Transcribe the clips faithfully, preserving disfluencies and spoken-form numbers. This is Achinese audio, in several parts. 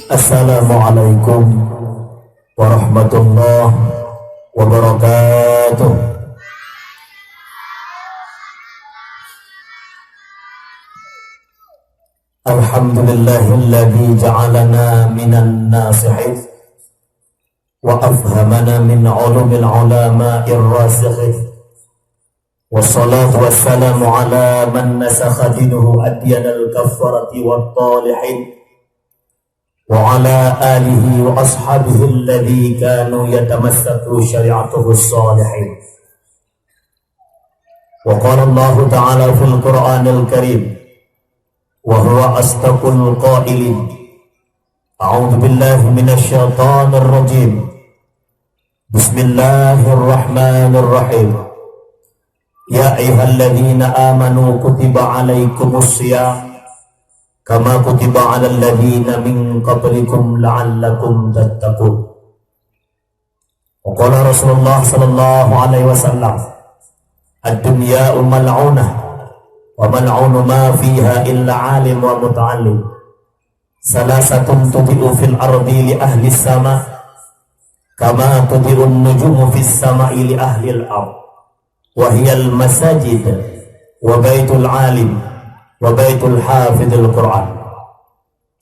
Assalamualaikum warahmatullahi wabarakatuh. Alhamdulillahilladzi ja'alana minan nasihin wa afhamana min ulumil ulama'ir rasikhin. Wassalatu wassalamu ala man nasakha dinuhu adyanal kaffarati wat talihin, wa ala alihi wa ashabihi alladzi kanu yatamassaku syari'atuhu salihin. Wa qala Allahu ta'ala fil Qur'anil Karim, wa huwa asdaqul qailin. A'udzu billahi minasy syaithanir rajim. Bismillahirrahmanirrahim. Ya ayyuhalladzina amanu kutiba alaikumus siyam kama kutiba alal ladzina min qablikum la'allakum tattaqun. Wa qala Rasulullah sallallahu alaihi wasallam, "Ad-dunya mal'unah wa mal'unu ma fiha illa alim wa muta'allim. Salasatun tudhi'u fil ardi li ahli sama kama tudhi'un nujumu fis sama'i li ahli al-ard. Wa hiyal masajid wa baitul alim wa baitul hafidhil Qur'an."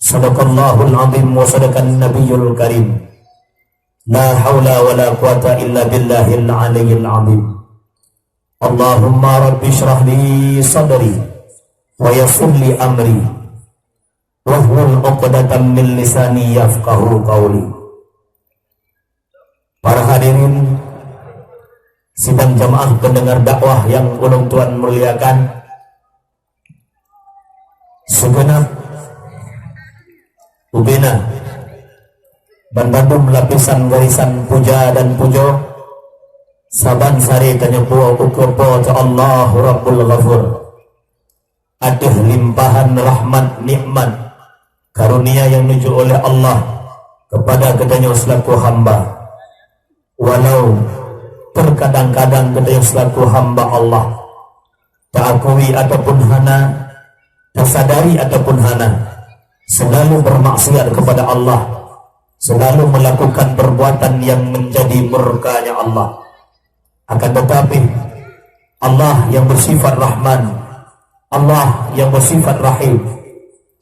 Sadaqallahul azim wa sadaqan nabiyyul karim. La haula wa la quwata illa billahil aliyyil azim. Allahumma rabbi shrah li sadri wa yassir li amri wahlul uqdatam min lisani yafqahu qawli. Para hadirin sidang jamaah pendengar dakwah yang ulôn tuan muliakan, segenap ubena banmandum lapisan garisan puja dan pujoe, saban sari tanyoe puwoe ukeue Po teuh Allahu Rabbul Ghafur. Ateueh limpahan rahmat nikmat karunia nyang neujok oleh Allah kepada geutanyoe seulaku hamba. Walau terkadang-kadang geutanyoe seulaku hamba Allah, taakui ataupun hana, tasadari ataupun hana, selalu bermaksiat kepada Allah, selalu melakukan perbuatan yang menjadi murkanya Allah. Akan tetapi, Allah yang bersifat Rahman, Allah yang bersifat Rahim,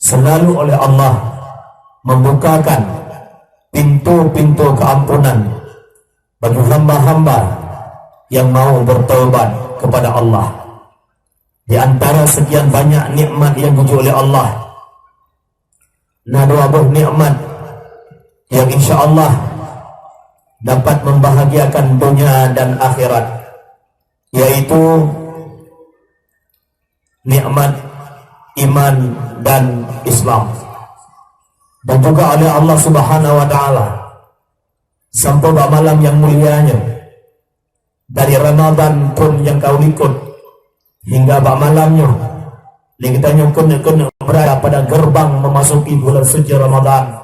selalu oleh Allah membukakan pintu-pintu keampunan bagi hamba-hamba yang mau bertaubat kepada Allah. Di antara sekian banyak nikmat yang geujok oleh Allah, na dua boh nikmat yang insya Allah dapat membahagiakan dunia dan akhirat, yaitu nikmat iman dan Islam. Dan juga oleh Allah Subhanahu wa Taala, sampoe bak malam nyang mulia nyoe, dari Ramadan thon nyang ka likot hingga bak malam nyoe, lé geutanyoe keuneuk-keuneuk berada pada gerbang memasuki bulan suci Ramadan.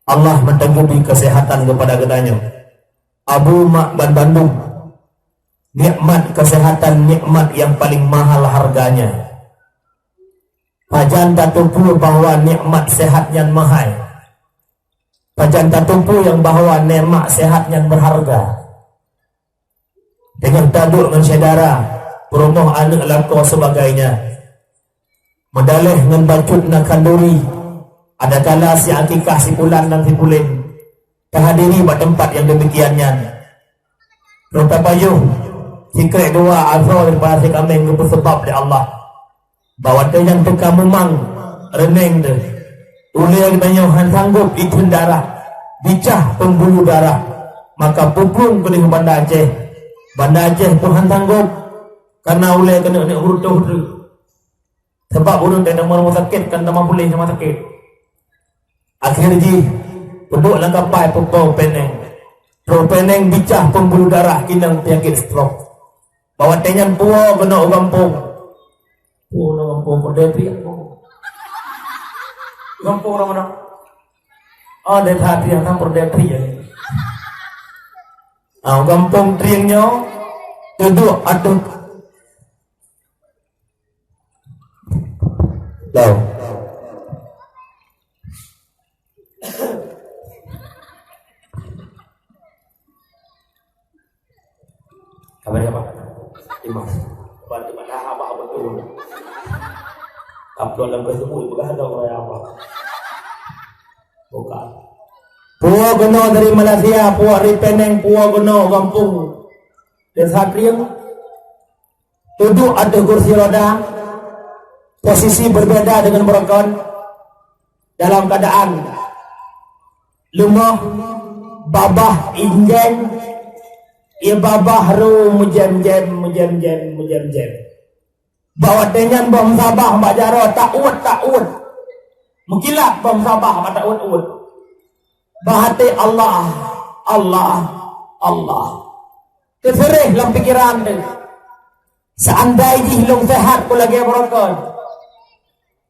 Allah meuteugupi kesehatan kepada geutanyoe. Abu mak banmandum, nikmat kesehatan nikmat yang paling mahal harganya. Pajan tateupeue bahwa nikmat sehat nyan mahai? Pajan tateupeue nyang bahwa nikmat sehat nyan berharga? Teungoh taduek ngon syedara, peurumoh aneuk lakoe sebagainya, meudaleh ngon bacut na khanduri, adakala si akikah si pulan dan si pulen, tahadiri bak teumpat nyang demikian nyan. Rot tapajoh, sikrek dua asoe daripada si kaméng geupeuseubab lé Allah. Bak watée nyan teuka mumang reuneng teuh, ulée geutanyoe han sanggob iteun darah, bicah peumbulu darah, maka peuplueng keuneuk Banda Aceh. Banda Aceh pun han sanggob, kareuna ulée keuneuk-neuk beurutôh teuh. Sabab ureuëng dan rumoh sakét kan tamah puléh rumoh sakét. Akhé jih, peuduek lam kapai peupo péneng. Troh péneng bicah peumbulu darah inong peunyakét stroke. Bak watée nyan puwoe keunoe u gampông. Puwoe u gampông Perdetri. Gampông ureuëng mana? Oh, Desa Trieng, Perdetri. Ah, u gampông Trieng nyoe teuduek ateueh Lau. Ya, Pak. Imam. Bukan cuma dah abah betul. Upload dalam Facebook, peugah ada orang yang abah. Bukan. Puwoe keunoe dari Malaysia, puwoe dari Penang, puwoe keunoe gampông. Dan Satria duduk ateueh kursi roda, posisi berbeda dengan beureukan, dalam keadaan leumoh, babah injeng, ie babah ru meujem-jem, meujem-jem, meujem-jem. Bak watée nyan boh meusabah bak jaroe taut-taut. Meukilat boh meusabah bak taut-ut. Bak até Allah, Allah, Allah. Teuseureh lam pikeran teuh. Seandai jih lôn sehat ku lagée beureukan.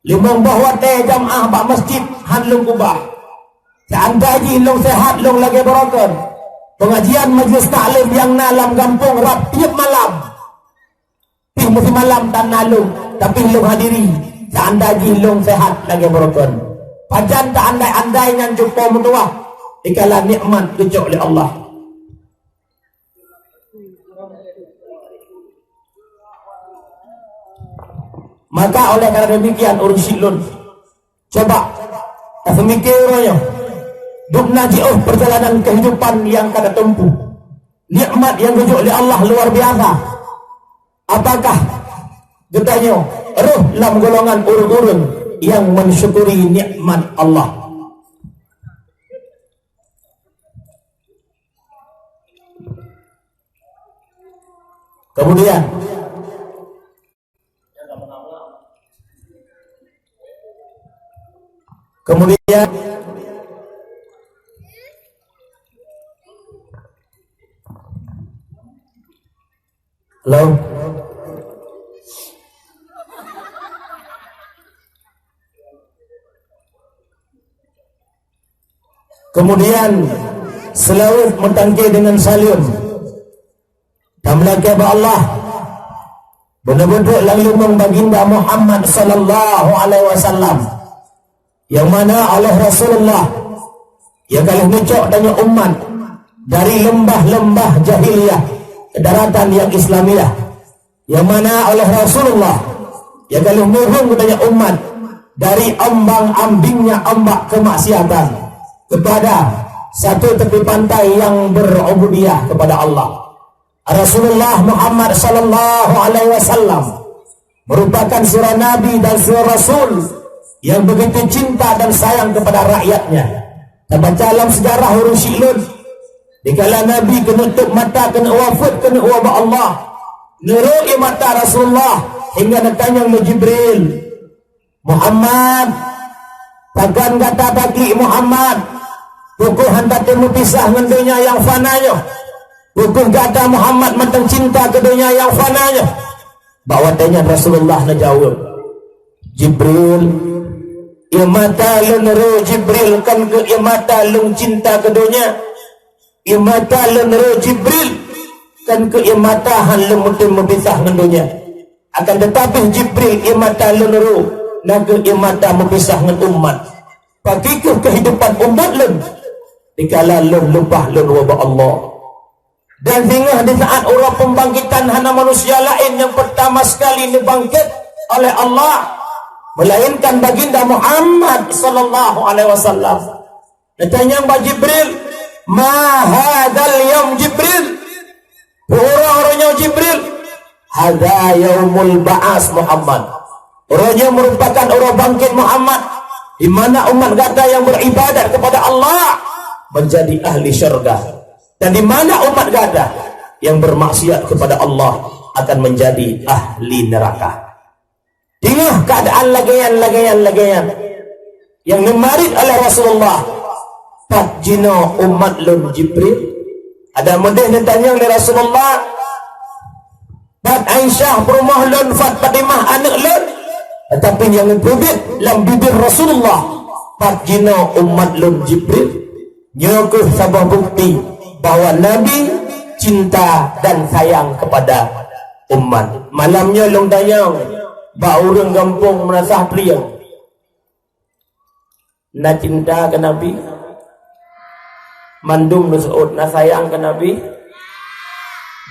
Limong boh watée jamaah bak masjid han lôn ubah. Seandai jih lôn sehat lôn lagée beureukan. Pengajian majlis taklim nyang na lam gampông rab tieb malam. Pih meusimalam tan na lôn, tapi lôn hadiri. Seandai jih lôn sehat lagée beureukan. Pajan ta andai-andai nyan cupo meutuwah dikala nikmat geucok lé Allah. Maka oleh karena demikian ureuëng syiek lôn, coba taseumike uroe nyoe, dubna jiôh perjalanan kehidupan nyang ka tatempuh. Nikmat nyang geujok lé Allah luar biasa. Apakah geutanyoe rhoh lam golongan ureuëng-ureuëng nyang mensyukuri nikmat Allah? Kemudian, kemudian, halo. Kemudian, seulaweuet meutangke deungon saleuem. Tameulakée bak Allah, beuneubeudôk lam limong Baginda Muhammad sallallahu alaihi wasallam, nyang mana oleh Rasulullah, nyang ka lheueh neucok tanyoe umat dari leumbah-leumbah jahiliyah ke daratan nyang Islamiyah. Nyang mana oleh Rasulullah, nyang ka lheueh meuheueng geutanyoe umat dari ombang-ambingnya ombak kemaksiatan kepada satu tepi pantai yang berubudiyah kepada Allah. Rasulullah Muhammad sallallahu alaihi wasallam merupakan seorang nabi dan seorang rasul yang begitu cinta dan sayang kepada rakyatnya. Tabaca lam sejarah ureuëng syiek lôn, dikala Nabi keuneuk tôp mata, keuneuk wafeuet, keuneuk woe bak Allah, neurôk ie mata Rasulullah hingga neutanyong lé Jibril, "Muhammad, pakon gata taklik Muhammad? Peu kheueh han tatem meupisah ngon donya nyang fana nyoe? Peu kheueh gata Muhammad mantong cinta keu donya nyang fana nyoe?" Bak watée nyan Rasulullah neujaweueb, "Jibril, ie mata lôn rô Jibril kon keu ie mata lôn cinta keu donya. Ie mata lôn rô Jibril kon keu ie mata han lôn meutem meupisah ngon donya. Akan teutapi Jibril, ie mata lôn rô na keu ie mata meupisah ngon umat. Pakri kheueh keuhidupan umat lôn dikala lôn leupah lôn woe bak Allah?" Dan singoh di saat uroe pembangkitan hana manusia laén nyang pertama sekali neubangkét oleh Allah, melainkan Baginda Muhammad sallallahu alaihi wasallam. Neutanyong bak Jibril, "Ma hadzal yaum Jibril?" Peu uroe uroe nyoe Jibril? "Hadza yaumul ba'as Muhammad." Uroe nyoe merupakan uroe bangkét Muhammad, di mana umat gata yang beribadat kepada Allah menjadi ahli syurga. Dan di mana umat gata yang bermaksiat kepada Allah akan menjadi ahli neraka. Teungoh keadaan lagée nyan, lagée nyan, lagée nyan, nyang neumarit oleh Rasulullah, "Pat jinoe umat lôn Jibril?" Adak meudeh neutanyong lé Rasulullah, "Pat Aisyah peurumoh lôn, pat Fatimah aneuëk lôn?" Tetapi nyang geuteubiet lam bibir Rasulullah, "Pat jinoe umat lôn Jibril?" Nyoe kheueh saboh bukti bahwa Nabi cinta dan sayang kepada umat. Malam nyoe lôn tanyong bak ureuëng gampông Meunasah Plieng, na cinta keu Nabi? Mandum neuseuôt, na sayang keu Nabi?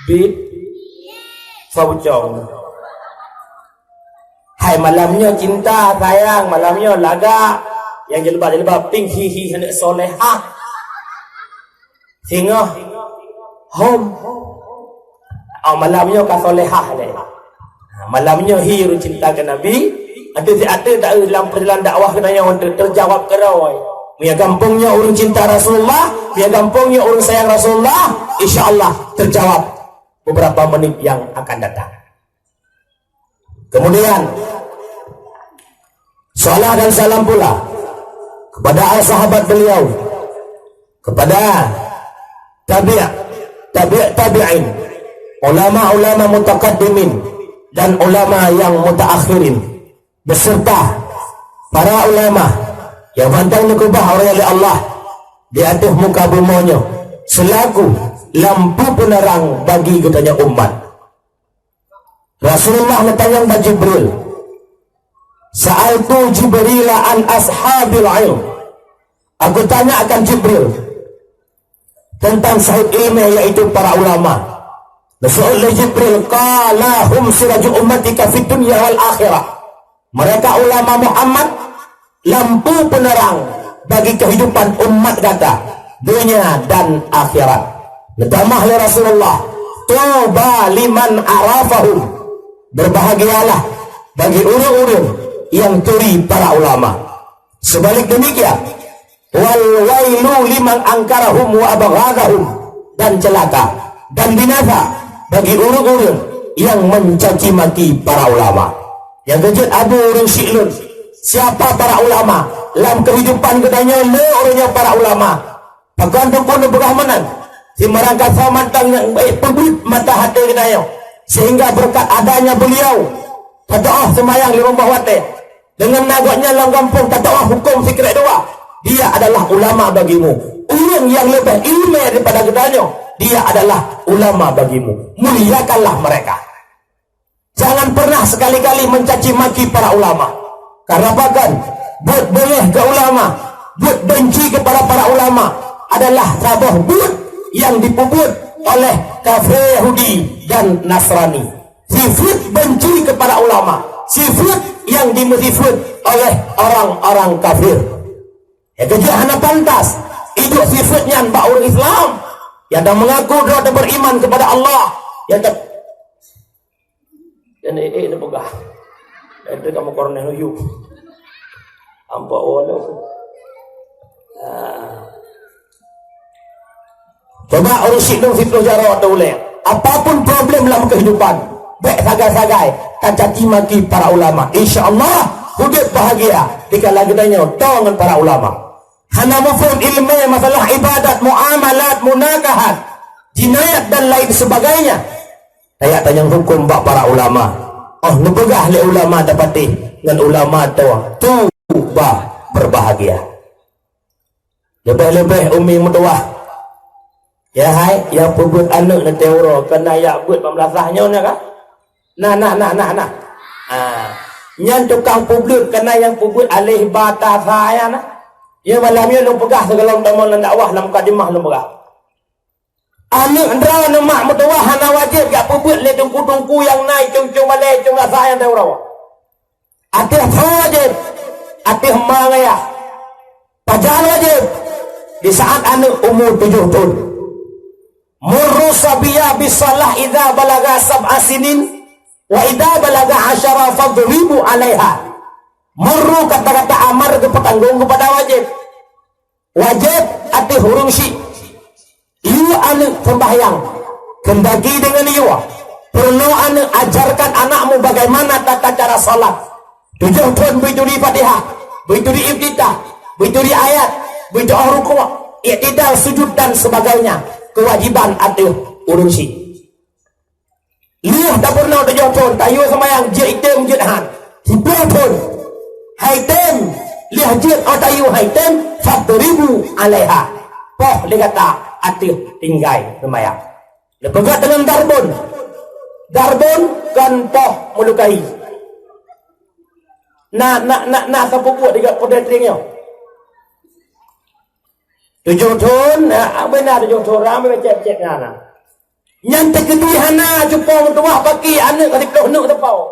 Bit. Bak ucong. Hai malam nyoe cinta sayang, malam nyoe lagak. Nyang jilbab-jilbab pink, hi hi, aneuk solehah. Singoh hom. Oh, malam nyoe ka solehah lé. Ha, malam nyoe hi ureueng cinta keu Nabi. Ateueh siat-ateueh taeu lam perjalanan dakwah keunoe nyoe teujawab keudroe. Meunyo gampông nyoe ureueng cinta Rasulullah, meunyo gampông nyoe ureueng sayang Rasulullah, insya Allah teujawab beberapa menit yang akan datang. Kemudian, salam dan salam pula kepada al sahabat beliau, kepada tabi' tabi' tabi'in, ulama-ulama mutakaddimin dan ulama yang mutaakhirin, beserta para ulama yang bantang neukubah oleh Allah di ateueh muka bumoe nyoe selaku lampu penerang bagi geutanyoe umat. Rasulullah neutanyong bak Jibril, "Sa'altu Jibril an ashabil ilm." Aku tanya akan Jibril tentang sahib ilmu, yaitu para ulama. Disebut lé Jibril, "Qala hum siraju ummatika fid dunya wal akhirah." Mereka ulama Muhammad, lampu penerang bagi kehidupan umat gata, dunia dan akhirat. Neutamah lé Rasulullah, "Tuba liman arafahum." Berbahagialah bagi ureueng-ureueng yang turi para ulama. Sebalik demikian, "Wal wailu liman angkarahum wa abghadahum." Dan celaka dan binasa bagi ureueng-ureueng yang mencaci maki para ulama. Nyang keujeuet abu ureueng syiek lôn, siapa para ulama? Lam kehidupan geutanyoe le ureueng nyoe para ulama. Pakon teungku neupeugah meunan? Simarang kasa mantong nyang baik peubuet mata hati geutanyoe, sehingga berkat adanya beliau, tatoh seumayang limong boh watée. Dengan na gobnyan lam gampông tatoh huköm sikrek dua, dia adalah ulama bagimu. Ureueng nyang leubeh ileumé daripada geutanyoe, dia adalah ulama bagimu. Muliakanlah mereka. Jangan pernah sekali-kali mencaci maki para ulama. Karena pakon? Buet beungéh keu ulama, buet benci kepada para ulama adalah saboh buet yang dipubuet oleh kafé Yahudi dan Nasrani. Sifeuet benci kepada ulama, sifeuet yang dimeusifeuet oleh orang-orang kafir. Ya, keujeuet hana pantas iduek sifeuet nyan bak ureueng Islam yang dah mengaku droe beriman kepada Allah. Ya, te- dan eh, eh, neupeugah. Itu kamu korneh nuyu. Ampa Allah. Ah. Coba ureueng syiek lôn siplôh jaroe atau ulée. Apapun problem lam kehidupan, bék sagai-sagai tacaci maki para ulama. Insya Allah, udeb bahagia dikala geutanyoe toe ngon para ulama. Hana muphom ileumé masalah ibadat, muamalat, munakahat, jinayat dan lain sebagainya. Tajak tanyong huköm bak para ulama. Oh, neupeugah lé ulama tapatéh ngon ulama toe, tuba berbahagia. Leubeh-leubeh umi meutuwah. Ya hai, nyang peubuet aneuk neutée uroe, keunan jak beuet peumeurasah nyoe na ka? Nah, nah, nah, nah, nah. Ah, nyan tukang peubuet keunan nyang peubuet aleh ba ta sa nyan na. Ya malam nyoe lôn peugah sigohlom tamong lam dakwah lam mukadimah lôn peugah. Aneuk droeneuh mak meutuwah hana wajéb jak peubuet lé teungku-teungku nyang na i cung-cung balée, i cung rasa nyang teuroe. Ateueh soe wajéb? Ateueh ma ngon ayah. Pajan wajéb? Di saat aneuk umu tujoh thon. Muru sabiyya bis shalah idza balagha sab'a sinin wa idza balagha asyara fadribu 'alaiha. Muru kata-kata amar geupeutanggong keupada wajéb. Wajéb ateueh ureueng syiek. Yue aneuk seumbahyang, keundaki deungon yue. Peurunoe aneuk, ajarkan anakmu bagaimana tata cara salat. Tujoh thon beu turi Fatihah, beu turi iftitah, beu turi ayat, beu turi rukuk, iktidal, sujud dan sebagainya. Kewajiban ateueh ureueng syiek. Lheueh tapeurunoe tujoh thon, tayue seumayang, jeuet item jeuet han. Siplôh thon, han item, lheueh jeuet ôh tayue han item, fadribu 'alaiha. Poh lé gata ateueh tinggai seumayang. Neupeugah deungon darbon. Darbon kon poh meulukai. Na, na, na, na sapeue buet di gata peudeh teulieng nyoe. Tujoh thon, na, beuna tujoh thon, ramé cék-cék na, na. Nyan teukeudi hana cupo meutuwah paki aneuk ka siplôh neuk teupeu.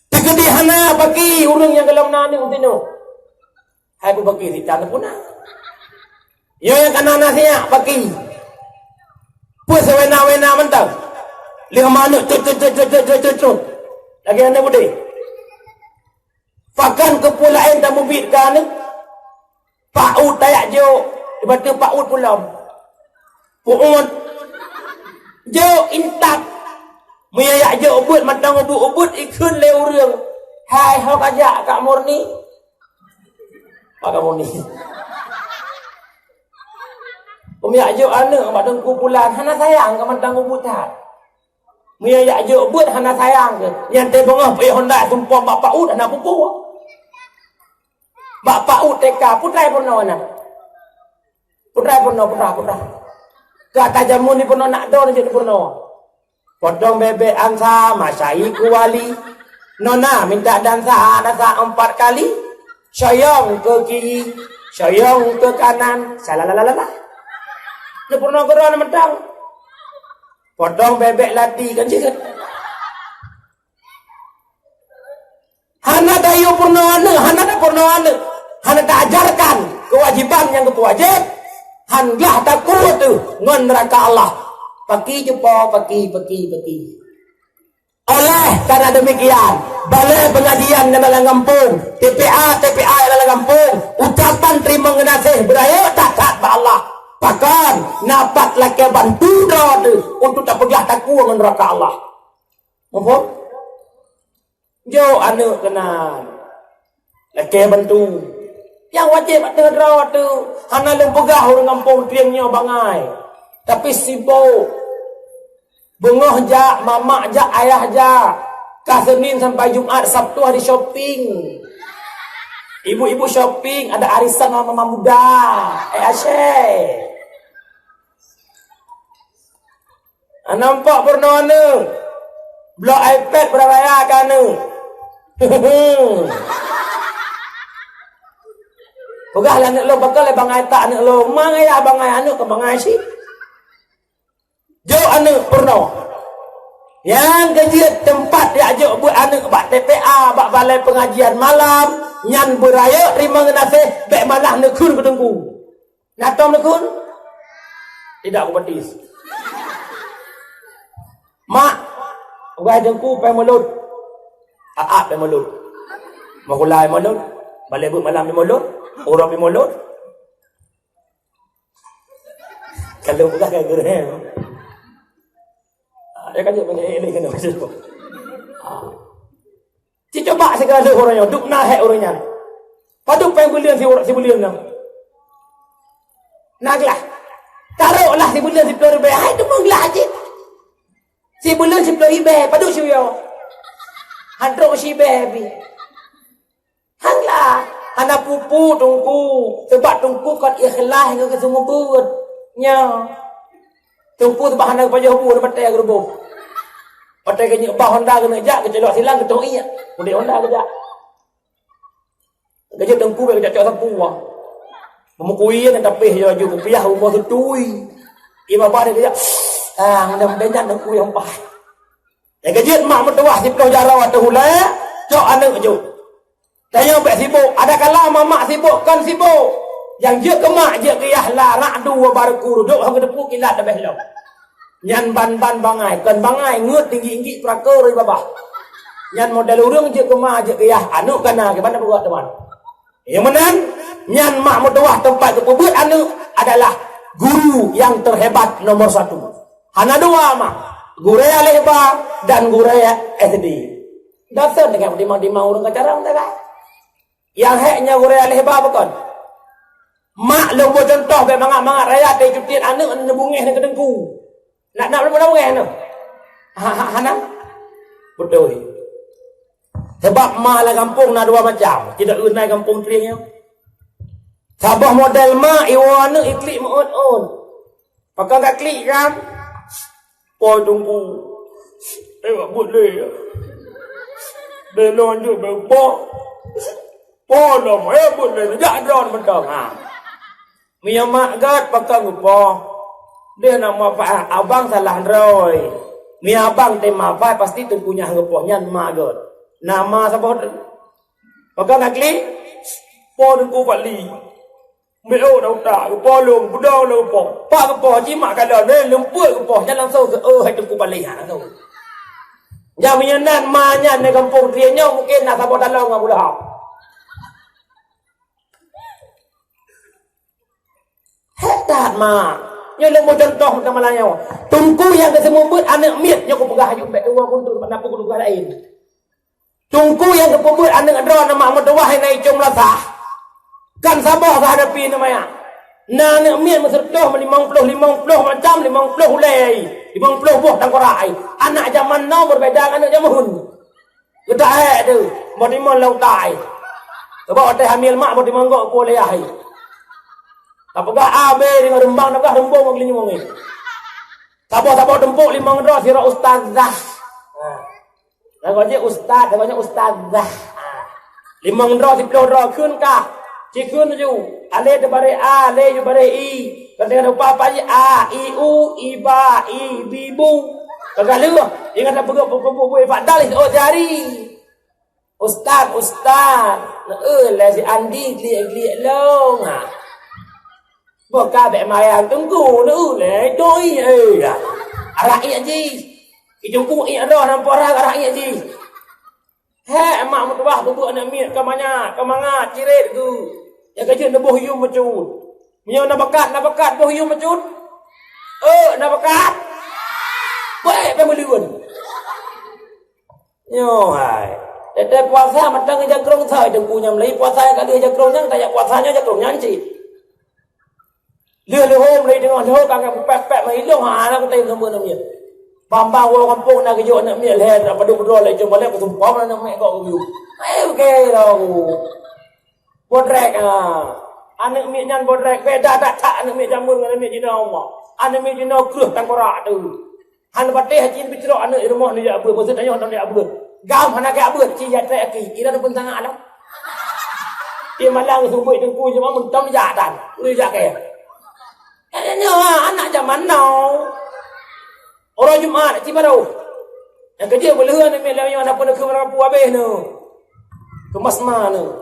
Teukeudi hana paki ureueng nyang golom na aneuk tinoh. Hai peubaké sita neupuna. Nyoe nyang kana na siyak paki. Peue seuwena-wena mantong. Lheueh manok cut, cut, cut. Lagèe aneuk udeh. Pakon keupeue laén tamubiet keu aneuk? Pak Ut tayak jok, dibantu Pak Ut pulom. Pak Ut. Jok intat. Meunyo yak jok ubeut mantong ubeut-ubeut ikheun lé ureueng. Hai, ho kajak Kak Murni? Pak Murni. Umi yak jok aneuk bak Teungku Pulan, hana sayang keu mantong ubeut that. Meunyo yak jok beuet hana sayang keu. Nyan teuh beungoh pih honda sumpom bak Pak Ut hana pupuk. Bak Pak Ut T K, putra peunoh na. Putra peunoh, putra, putra. Ka tajamun di peunoh nak don jeuet di peunoh. Potong bebek ansa, masai kuali. Nona minta dansa, dansa empat kali. Soyong ke kiri, soyong ke kanan. Salalalala. Di peunoh keudroe mantong. Potong bebek lati kan jeuet. Hana tayue peurunoe aneuk, hana tapeurunoe aneuk, hana taajarkan keuwajéban nyang geupeuwajéb, han glah takue teuh ngon neuraka Allah. Paki cupo, paki, paki, paki. Oleh karena demikian, balai pengajian nyang dalam gampông, T P A, T P A nyang dalam gampông, ucapan teurimong geunaséh beurayeuk that-that bak Allah. Pakon na pat lakée bantu droe teuh untuk tapeuglah takue ngon neuraka Allah. Muphom? Jok aneuk keunan. Lakée bantu. Nyang wajéb ateueh droe teuh, hana lôn peugah ureueng gampông Trieng nyoe bangai. Tapi sibok. Beungoh jak, mamak jak, ayah jak. Ka Senin sampai Jumat, Sabtu hari shopping. Ibu-ibu shopping, ada arisan mama muda. Eh, asyik. Hana nampak peurunoe aneuk. Blok iPad beuraya keu aneuk. Peugah lé aneuk lôn, pakon lé bangai tak aneuk lôn. Ma ngaya bangai aneuk keu bangai cit. Jok aneuk peurunoe. Nyang keujeuet teumpat jak jok beuet aneuk bak T P A, bak balai pengajian malam, nyan beurayeuk teurimong geunaséh, bék malah neukheun keu teungku. Na tom neukheun? Tidak kupetis. Mak, ugai teungku pai mulod. Aak pai mulod. Meuhula pai mulod. Balai buet malam pai mulod. Uroe pai mulod. Kalau bukan kan gurèe. Ah, ya kan dia punya ini kena masuk. Ah. Ci coba segala ureueng nyoe, duek na hék ureueng nyan. Padub péng buleuen si, si buleuen nyan. Na glah. Taroklah si buleuen siplôh ribèe, hai teuma glah cit. Si buleuen siplôh ribèe, padub siuyoe. Han trok sibèe pih. Han glah. Hana peue-peue teungku, sabab teungku kon ikhlas ngon geuseumeubeuet. Nyoe. Teungku sabab hana geupajoh bu, hana batèe geuruboh. Watèe geuneuk ba honda geuneuk jak, geuculok silang geutoh ié. Udép honda geujak. Geujak teungku bèk geujak cok sapu ah. Meumukui nyang tapéh yo ju kupiah rumoh tutui. Ié babah dia geujak. Ah, mudah-mudahan nyan teungku nyang paih. Nyang geujeuet mak meutuwah siplôh jaroe ateueh ulèe, cok aneuk ju. Tanyoe bèk sibok, ada kala mamak sibok kon sibok. Nyang jeuet keu mak jeuet keu yah la rak dua baru kurudok hong teupeu kilat leubeh lom. Nyan ban-ban bangai, kon bangai ngeut tinggi-tinggi peurako rui babah. Nyan model ureueng jeuet keu ma jeuet keu yah aneuk kana kiban na peugah teuma. Nyang meunan, nyan mak meutuwah teumpat geupeubeuet aneuk adalah guru nyang terhebat nomor satu. Hana dua mak, gurèe alèh ba dan gurèe S D. Dasar dengan dimang-dimang ureueng kacarang dah. Nyang hék nyoe gurèe alèh ba bukon? Mak lôn boh cuntoh bèk mangat-mangat raya teucutiet aneuk neubungéh ngon teungku. Nak, nak lôn bungéh nyoe? Ha, ha, hana? Beutôi. Sabab ma lam gampông na dua macam. Tidak gunai gampông Trieng nyoe. Saboh model ma iwoe aneuk iklik meuôt-ôt. Pakon ka klik kan? Poi teungku. Eh, buet lé. Belon je beupo. Po lom, eh, buet lé. Jak droe mantong. Ha. Meunyoe mak gèt pakon geupo. Deh na manfaat, abang salah droe. Mi abang tem manfaat, pasti teungku nyang geupoh nyan ma geuh. Nama saboh? Pegang kaki, po Teungku Pali. Meu'oh na utak, geupolong, budong na upoh. Pak geupoh, jimak galon, eh, lumpur geupoh, nyan langsung se-, oh, hai Teungku Pali, ha, langsung. Nyang meunyoe nan, ma nyan, di gampông Trieng nyoe, mungkin na saboh talong ngon bulah. Hék that, mak. Nyoe lôn beucontoh keu malam nyoe. Teungku nyang geuseumeubeuet aneuk miet, nyoe kupeugah aju bèk dua guntur, bak dapur kupeugah laén. Teungku nyang geupeubuet aneuk droe nama meutuwah na icong meulasah. Kan saboh ka hadapi nama nyan. Na aneuk miet meuseureutoh, limong ploh, limong ploh macam, limong ploh ulèe, limong ploh boh tangkorak. Anak jaman now berbeda ngon aneuk jaman hun. Geutak hék tu, boh timon lam utai. Sabab watèe hamil mak boh timon gok po lé yah. Tapeugah A B deungon reumbang, tapeugah reumbong ngon geulinyueng. Saboh-saboh tumpok limong droe sidroe ustazah. Ha. Lagoe jih ustaz, lagoe nyan ustazah. Ha. Limong droe, siploh droe kheun kah. Cikheun laju. Alé teubareh A, lé ju bareh I. Kadang lupa apa jih A, I, U, I, Ba, I, Bi, Bu. Ka galeuh, ingat tak peugah buku-buku Pak Dalis, oh, jari. Ustaz, ustaz. Neu lé si Andi gliek-gliek lông. Ha. Boh ka bèk mayang teungku, neu lé doi, eh, dah. Arak iek jih. Ijungku iek roh nampak orang arak iek jih. Hék, mak meutuwah bubuk aneuk miet ka manyak, ka mangat, ciret tu. Nyang ka jeuet neuboh yum meucut. Meunyoe na bakat, na bakat boh yum meucut. Eh, na bakat. Baik, pemeliun. Nyoe hai. Teuntèe puasa mantong jakrong sai teungku nyang meulai puasa nyang ka lheueh jakrong nyang tajak puasa nyoe jakrong nyan cit. Lheueh leuhom lheueh teungoh lheueh ka ngam pèk-pèk meuhilong ha na kutem sambot aneuk miet. Bang-bang woe gampông na geujok aneuk miet lhèe na padum droe lhèe jom balek kusumpom aneuk miet kok geuyue. Ayo ke lau. Bodrek ha. Aneuk miet nyan bodrek beda that-that aneuk miet jameun ngon aneuk miet jinoe Allah. Aneuk miet jinoe kreueh tangkorak tu. Hana patéh jih picrok aneuk di rumoh neujak beuet, maksud tanyoe hana neujak beuet. Gam hana geujak beuet, ci jak trek aki, kira tu pun sangat lam. Di malang subui teungku cuma meuntong jak tan, ulu jak kaya. Nyoe anak jaman now. Uroe Jumat ci baroe. Nyang keujeuet beuleuheuen aneuk miet lawét nyoe hana peuneukheun rapu abéh nyoe. Keumas ma nyoe.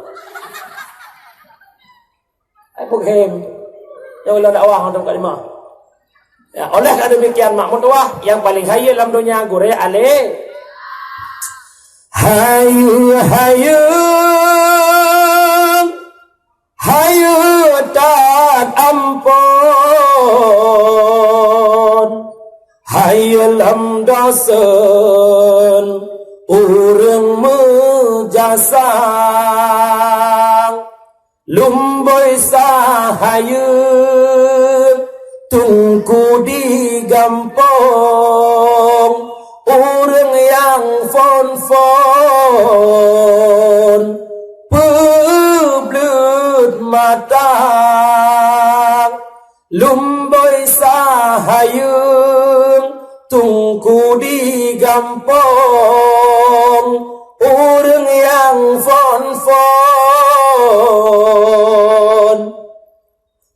Ai peughém. Nyang ulôn dakwah untuk kalimah. Ya, oleh karena demikian mak meutuwah yang paling hayeu lam donya gurèe alé. Hayeu, hayeu, hayeu that ampôn. Hayeu lam dosen ureueng meujasa. Lumboi sahayeu teungku di gampông, ureueng nyang phon-phon peubleut mata. Lumboi sahayeu teungku di gampông, ureueng nyang phon-phon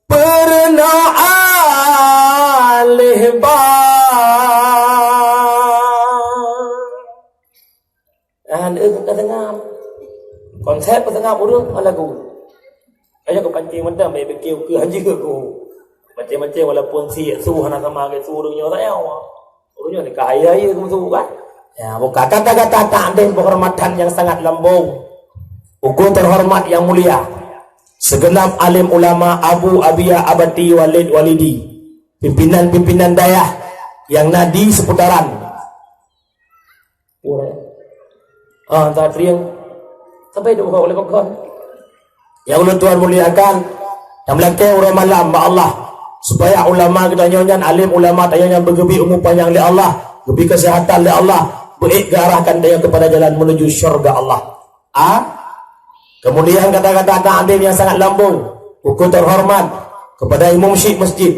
peurunoe aléh ba. Ah, leueh ka seungab. Konsep ka seungab ureueng ngon lagu. Ayo keu pancing mantong, bèk pikir ukeue hanjeuet ku. Macam-macam walaupun si su hana sama ke su ureueng nyoe sayang. Ureueng nyoe ni kaya ye keu su kan? Ya, bukan kata-kata takdim penghormatan yang sangat lambung. Uku terhormat yang mulia. Segenap alim ulama Abu Abiya Abati Walid Walidi. Pimpinan-pimpinan dayah yang na di seputaran. Ah, tak trieng. Sampai dua oleh pakon. Yang ulun Tuhan muliakan, yang melakèe uroe malam bak Allah, supaya ulama geutanyoe nyan, alim ulama tanyoe nyan beugeubri umu panyang lé Allah, geubri kesehatan lé Allah, beuék geuarahkan tanyoe kepada jalan menuju syurga Allah. A. Kemudian kata-kata takdim yang sangat lambung, uku terhormat kepada imum syik masjid,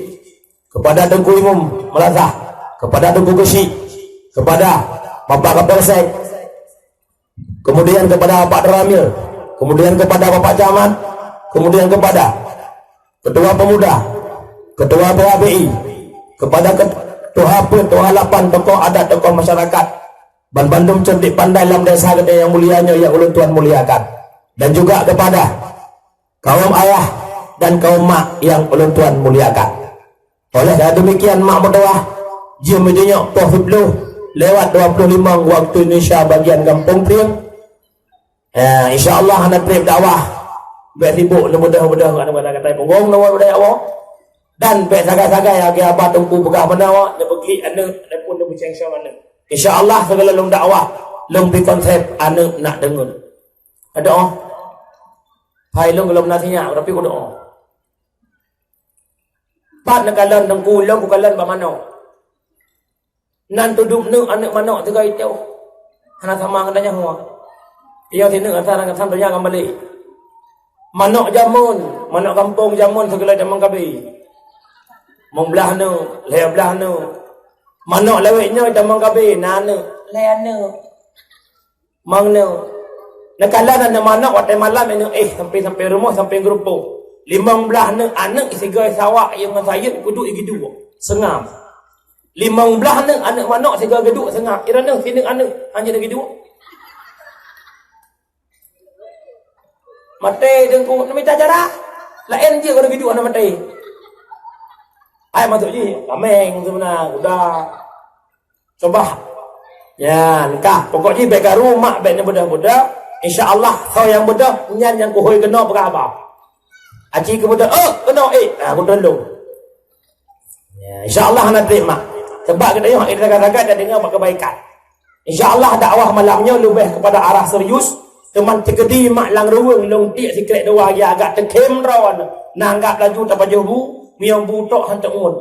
kepada Teungku Imum Meulaza, kepada Teungku Geuchik, kepada Bapak Kapolsek, kemudian kepada Bapak Danramil, kemudian kepada Bapak Camat, kemudian kepada Ketua Pemuda, Ketua P H B I, Kepada ke-, tuha peuet, tuha lapan, tokoh adat, tokoh masyarakat, banmandum cerdik pandai lam desa geutanyoe nyang mulia nyoe nyang ulôn tuan muliakan. Dan juga kepada kaum ayah dan kaum mak nyang ulôn tuan muliakan. Oleh karena demikian, mak meutuah, jeuem meunyoe poh siplôh lewat dua puluh lima waktu Indonesia bagian gampông Priem, eh, insya Allah hana trép dakwah. Bèk sibuk neumudah-mudah ngon aneuk muda katai punggong, neumudah dakwah. Dan bèk sagai-sagai lagèe haba Teungku peugah meunan, neupeugèt aneuk, ataupun neumeuceng-ceng aneuk. Insya Allah, segala lôn dakwah, lôn bri konsep aneuk nak deungon. Adoh. Hai lôn gohlom na sinyak, tapi kudoa. Pat neukalon Teungku, lôn kukalon bak manok. Nan tudum neuk aneuk manok sigoe itôh. Hana sama ngon tanyoe. Iya sineuk asai ngon sam donya ngon balek. Manok jameun, manok gampông jameun sigoe tamong kabé. Limong blah neuk, lhèe blah neuk. Manok lawét nyoe tamong kabé, na neuk, lhèe neuk. Mang neu. Neukalon aneuk manok watèe malam neu, eh, sampai-sampai rumoh, sampai geurumpok. Limong blah neuk aneuk sigoe sawak nyang ngon sayeuet kuduek geuduek. Seungab. Limong blah neuk aneuk manok sigoe geuduek seungab. Ira neu sineuk aneuk, hana geuduek. Maté Teungku, neumita cara. Laén jih kalau geuduek hana maté. Ai masuk jih, kameng sebenarnya, kuda. Coba. Nyan, kah. Pokok jih bèk karu mak bèk neubeudôh-beudôh. Insya Allah, soe nyang beudôh, nyan nyang kuhôi keunoe peugah haba. Aci keubeudôh, "Oh, keunoe, eh." Ah, kutulông. Ya, insya Allah hana trép mak. Sebab geutanyoe hana sagai-sagai dan deungoe bak keubaikan. Insya Allah dakwah malam nyoe leubeh kepada arah serius. Teuma teukeudi mak lam ruweueng lôn tiek sikrék dua ya agak teukhém droe. Nah, anggap laju tapajoh bu, miyueb bu tok han teu'uet.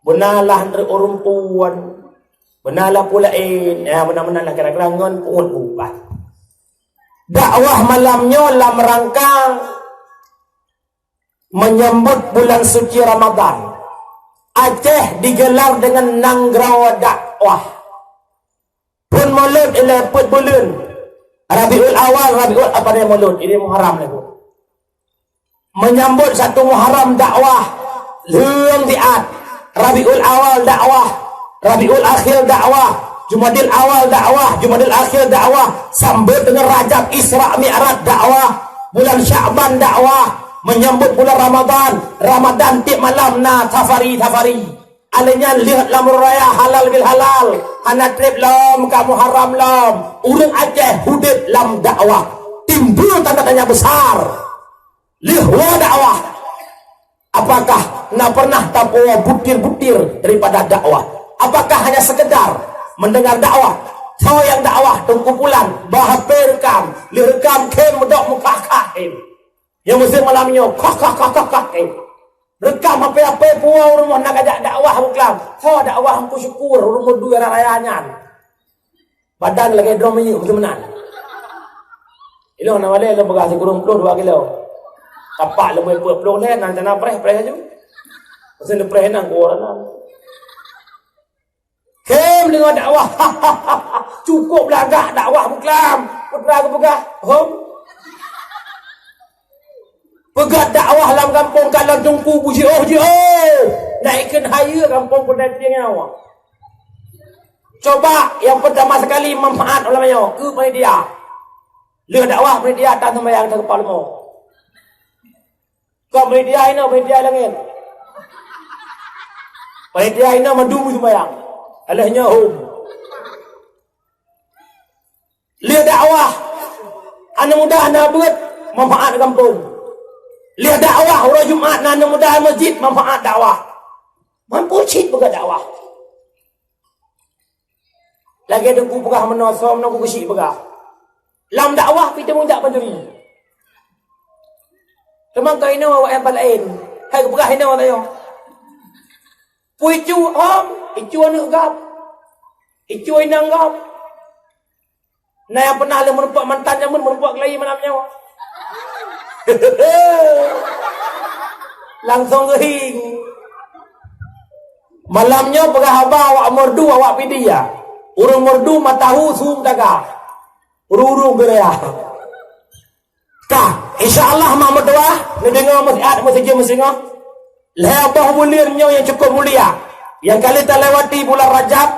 Beuna lah antre ureueng puan. Beuna lah peue laén. Ya, beuna-beuna lah kira-kira ngon peuet ubat. Dakwah malam nyoe lam rangka menyambut bulan suci Ramadan. Aceh digelar dengan nanggroe dakwah. Phon Maulud ilèe peuet buleuen. Rabiul Awal, Rabiul, apa dia Maulud? Ini Muharram lagi. Menyambut satu Muharram dakwah, lheueng siat. Rabiul Awal dakwah, Rabiul Akhir dakwah, Jumadil Awal dakwah, Jumadil Akhir dakwah, sambot deungon Rajab Isra Mi'raj dakwah, bulan Sya'ban dakwah, menyambut bulan Ramadan, Ramadan tiep malam na safari-safari. Alèh nyan lheueh lam raya halal bil halal, hana trép lom ka Muharram lom. Ureueng Aceh udép lam dakwah. Timbul tanda tanya besar. Lheueh woe dakwah. Apakah na pernah tapuwoe butir-butir daripada dakwah? Apakah hanya sekedar mendengar dakwah? Soe nyang dakwah, Teungku Pulan, bah H P rekam, lheueh rekam khém meudok meukhah-khah khém. Nyang meuseuh malam nyoe, khah, khah, khah, khah, khah, eh. Rekam H P-H P puwoe u rumoh na kajak dakwah buklam. Soe dakwah Teungku Syukur, u rumoh dua raya nyan. Badan lagèe drom minyeuk, beutôi meunan. Ilôn na walèe lôn peugah sikureueng ploh dua kilo. Tapak lôn peuet ploh lhèe, nan cana preh, preh laju. Meuseuh neupreh nan kuwoe nan. Khém deungon dakwah. Cukôp lagak dakwah buklam. Peue geupeugah, hom. Peugah dakwah lam gampông kalon Teungku beujiôh-jiôh. Naikkan hayeue gampông peundai tieng nyawa. Coba nyang peurtama sekali manfaat ulama nyoe keu panitia. Lheueh dakwah panitia tan seumayang teukeupah leumo. Kon panitia inoe, panitia langét. Panitia inoe mandum sumbayang. Alah nyoe hom. Lheueh dakwah, aneuk muda na beuet, manfaat gampông. Lheueh dakwah, uroe Jumat na aneuk muda masjid, manfaat dakwah. Mampu cit peugah dakwah. Lagèe Teungku peugah meunoe, soe meunoe Teungku Keuchik peugah. Lam dakwah pih teumeung jak pencuri. Teuma keu inoe awak nyang laén. Hai geupeugah inoe tanyoe. Peue icu hom, icu aneuk gob. Icu inong gob. Na nyang peunah lé meurumpok mantan jameun, meurumpok keulayi malam nyoe. Langsong geuhieng. Malam nyoe peugah haba awak Meureudu, awak Pidie. Ureueng Meureudu mata hu su meutaga. Ureueng-ureueng beuraya. Ka, insya Allah mak meutuah, neudeungoe meusiat meusijeuem meusingoh. Lhèe boh buleuen nyoe nyang cukôp mulia. Nyang ka lheueh talewati bulan Rajab,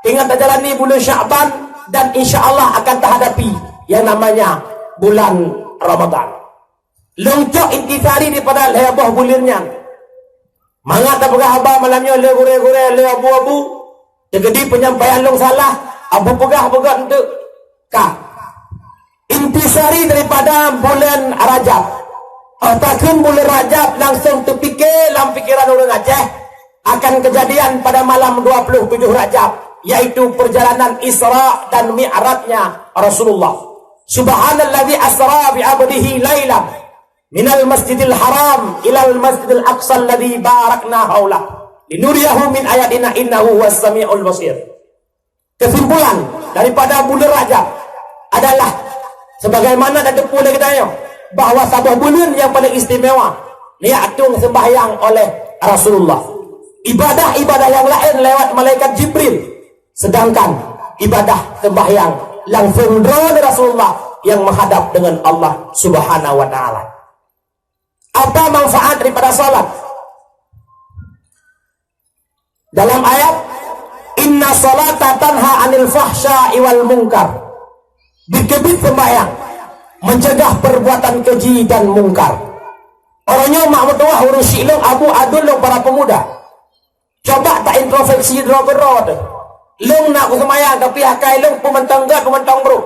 tinggai tajalani bulan Sya'ban, dan insya Allah akan tahadapi yang namanya bulan Ramadan. Lôn cok intisari daripada lhèe boh buleuen nyan. Mangat tapeugah haba malam nyoe lé gurèe-gurèe, lé abu-abu. Teukeudi peunyampaian lôn salah, abu peugah beugöt enteuk. Ka. Intisari daripada buleuen Rajab. Óh takheun buleuen Rajab langsung teupike lam pikeran ureueng Aceh akan keujadian pada malam dua puluh tujuh Rajab, yaitu perjalanan Isra dan Mi'rajnya Rasulullah. Subhanalladzi asra bi abdihi lailan minal masjidil haram ilal masjidil aqsa alladzi barakna haulah linuriyahu min ayatina innahu huwas samiul basir. Kesimpulan daripada buleuen Rajab adalah sebagaimana tateupeue lé geutanyoe bahwa saboh buleuen nyang paleng istimewa neujak tueng seumbahyang oleh Rasulullah. Ibadah-ibadah nyang laén lewat malaikat Jibril, sedangkan ibadah seumbahyang langsung droe Rasulullah nyang meuhadap deungon Allah Subhanahu wa Taala. Apa manfaat daripada salat? Dalam ayat, "Inna salata tanha 'anil fahsya'i wal munkar." Bit keubiet seumbahyang mencegah perbuatan keji dan mungkar. Uroe nyoe mak meutuwah ureueng syiek lôn, abu aduen lôn, para pemuda. Cuba ta introspeksi droe keudroe teuh. Lôn na kuseumbahyang, tapi akai lôn peumantong gét, peumantong brôk.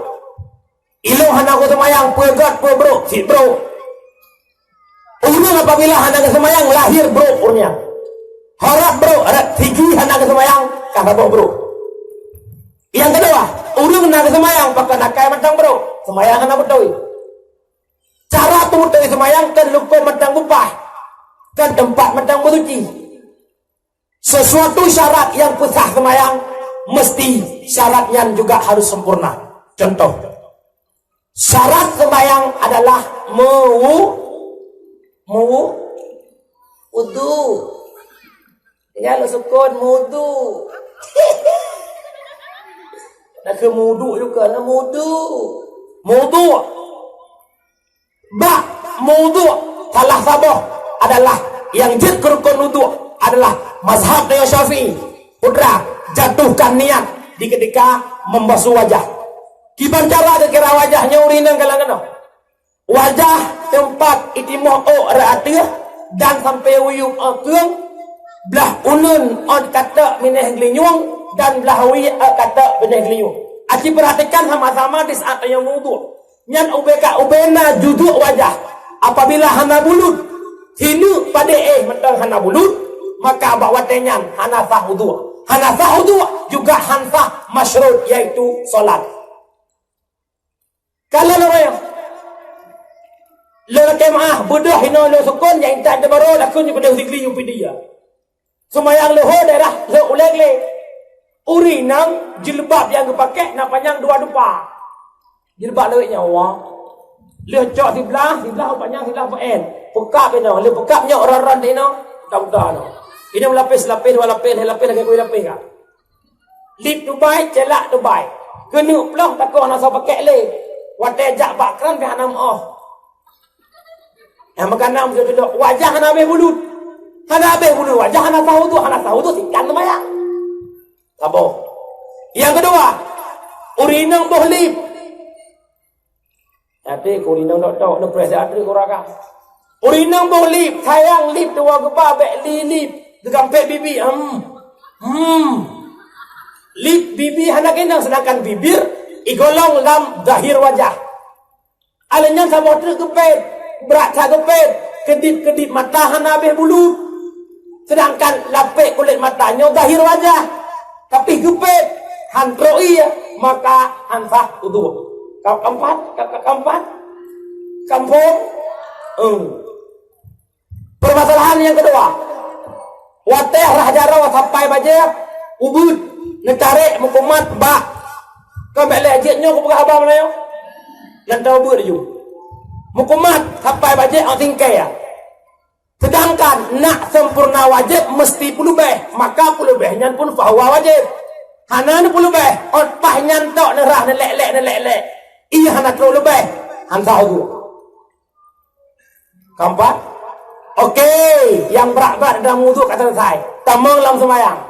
Ilôn hana kuseumbahyang, peue gét, peue brôk, cit brôk. Ureueng apabila hana geuseumbahyang, lahé brôk ureueng nyan. Harab brôk, harab sigi hana geuseumbahyang, ka saboh brôk. Nyang keudua, ureueng na geuseumbahyang, pakon akai mantong brôk, seumbahyang hana beutôi. Cara peubeutôi seumbahyang kon lukon mantong beupah, kon teumpat mantong beusuci. Sesuatu syarat nyang peusah seumbahyang, mesti syarat nyan juga harus sempurna. Contoh, syarat seumbahyang adalah meuwu-, meuwu-, wudu. Ya, lôn sukon meuwudu. Nak keu meuwudu juga, nak meuwudu. Meuwudu. Bak meuwudu, salah saboh adalah nyang jeuet keu rukon wudu adalah mazhab Imam Syafi'i. Putra, jatuhkan niat di ketika membasuh wajah. Kiban cara geukira wajah nyoe ureueng inong galak keunoe. Wajah teumpat itimoh ôk rot ateueh dan sampoe u yueb ôk keueng, blah uneun ôk katok binéh geulinyueng dan blah wie ôk katok binéh geulinyueng. Aci peurhatikan sama-sama di saat tanyoe meuwudu. Nyan ubé ka ubé na juduk wajah. Apabila hana bulut, sineuk padé éh mantong hana bulut, maka bak watée nyan hana sah uduk. Hana sah uduk juga hana sah masyrut, yaitu salat. Kalau lôn, lôn lakée meuáh, beudôh inoe lôn sukon nyang intat teubarô laku nyoe beudôh digli nyang pidie. Seumayang leuhô daerah lhok ulée glé. Ureueng inong jilbab nyang geupakék na panyang dua dupa. Jilbab lawét nyan wa. Lheueh cok siblah, siblah panyang, siblah peuén. Peukab inoe, lheueh peukab nyoe ron-ron di inoe, udah-udah inoe. Inoe lapéh, lapéh, dua lapéh, lhée lapéh, lagée kui lapéh ka. Lip tubai, celak tubai. Keuneuk ploh takoh na soe pakék lé. Watée jak bak kran pih hana meuoh. Nyang meukanan beutôi-beutôi, wajah hana habéh bulut. Hana habéh bulut wajah, hana sah uduk, hana sah uduk, sikan seumayang. Saboh. Nyang keudua, ureueng inong boh lip. Até keu ureueng inong tok-tok, neupreh siat treuk keu raka. Ureueng inong boh lip, sayang lip, dua geuba bék li lip, geugampék bibi. Hmm. Hmm. Lip bibi hana keunong, sedangkan bibir igolong lam zahir wajah. Alèh nyan saboh treuk geupét, brat that geupét, keudip-keudip mata hana habéh bulut. Sedangkan lapék kulét mata nyoe zahir wajah, tapi geupét, han trok ie, maka han sah uduk. Ka-, keempat, ka-, ka-, keempat. Kampung. Hmm. Permasalahan nyang keudua, watée rhah jaroe sampai bajée ubeuet, neutarek meukumat bak, ka bék lé jeuet nyoe kupeugah haba Meulayu. Lantau ubeuet laju. Meukumat sampai bajée ôn singkée. Sedangkan nak sempurna wajéb meusti peuleubeh, maka peuleubeh nyan pun fahuwa wajéb. Hana neupeulubeh, ôn paih nyan tok neurhah neulek-lek, neulek-lek. Ie hana trok leubeh, han sah uduk. Keempat, oke, nyang brat-brat dalam uduk ka selesai. Tamong lam seumayang.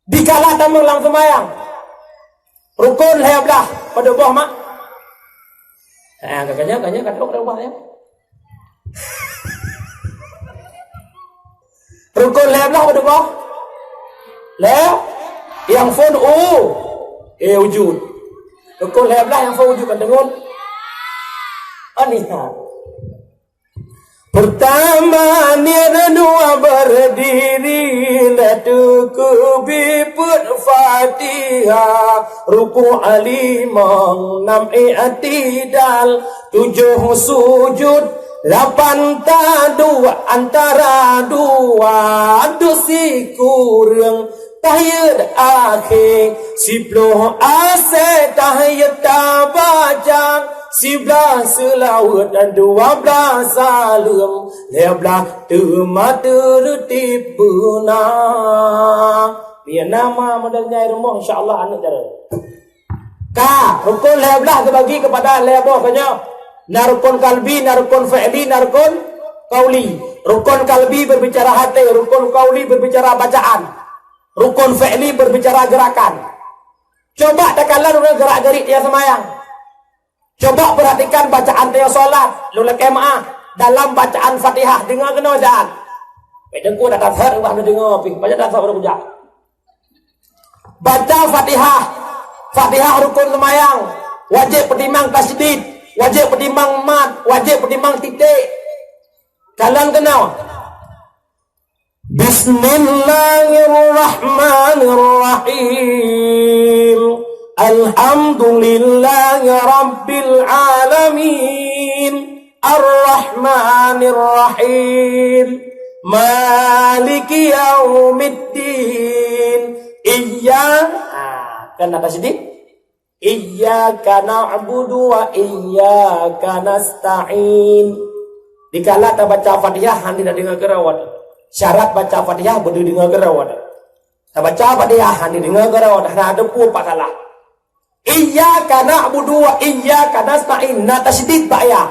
Dikala tamong lam seumayang, rukon lhèe blaih padub boh, mak? Ha, ka nyoe, ka nyoe, ka trok, ka trok, ya. Rukon lhèe blaih padub boh? Lhèe? Nyang phôn u-, eh, wujud. Rukon lhèe blaih nyang phôn wujud kan deungon? Aneh, ha. Pertama, niet dua berdiri, lhèe teukeubit peuet Fatihah, ruku' limong, nam i'tidal, tujoh sujud, lapan taduek antara dua, deuh sikureueng tahiyat akhé, siploh asèe tahiyat tabaca, siblaih seulaweuet, dua blaih saleuem, lhèe blaih teuma teureutib beuna. Nyan na ma model nyan i rumoh, insya Allah aneuk jaroe. Ka, rukon lhèe blaih teubagi keupada lhèe boh, ka nyoe. Na rukon kalbi, na rukon fi'li, na rukon kauli. Rukon kalbi berbicara hati, rukon kauli berbicara bacaan. Rukon fi'li berbicara gerakan. Coba takalon ureueng geurak-geurik nyang seumayang. Coba peuratikan bacaan tanyoe salat, lôn lakèe meu'ah, dalam bacaan Fatihah, deungö keunoe jan. Bèk teungku dak that, wah, neudeungö pih, pajan dak that ureueng kujak. Baca Fatihah. Fatihah rukon seumayang. Wajéb peutimang tasydid, wajéb peutimang mad, wajéb peutimang titék. Kalon keunoe. Bismillahirrahmanirrahim. Alhamdulillahi rabbil alamin. Arrahmanirrahim. Maliki yaumiddin. Iya-, ah, kan ada sedih? Iyyaka na'budu wa iyyaka nasta'in. Dikala tabaca Fatihah, hana tadeungoe keudroe. Syarat baca Fatihah, beudeuh deungoe keudroe. Tabaca Fatihah, hana tadeungoe keudroe, hana teupeu pat salah. Iyyaka na'budu wa iyyaka nasta'in. Na tasydid bak ya.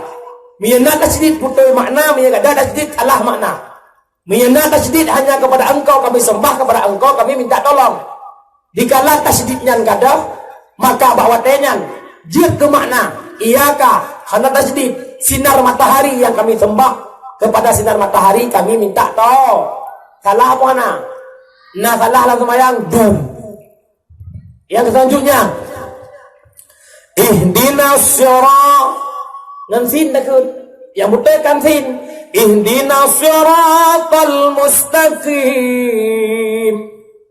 Meunyoe na tasydid, beutôi makna, meunyoe kada tasydid, salah makna. Meunyoe na tasydid, hanya kepada Engkau kami sembah, kepada Engkau kami minta tolong. Dikala tasydid nyan gadôh, maka bak watèe nyan jeuet keu makna, iyyaka, hana tasydid, sinar matahari yang kami sembah, kepada sinar matahari kami minta to-, salah apa hana? Na salah lam seumayang, dum. Nyang selanjutnya, ihdinas sira-, ngon sin takheun. Nyang beutôi kan sin. Ihdinas siratal mustaqim.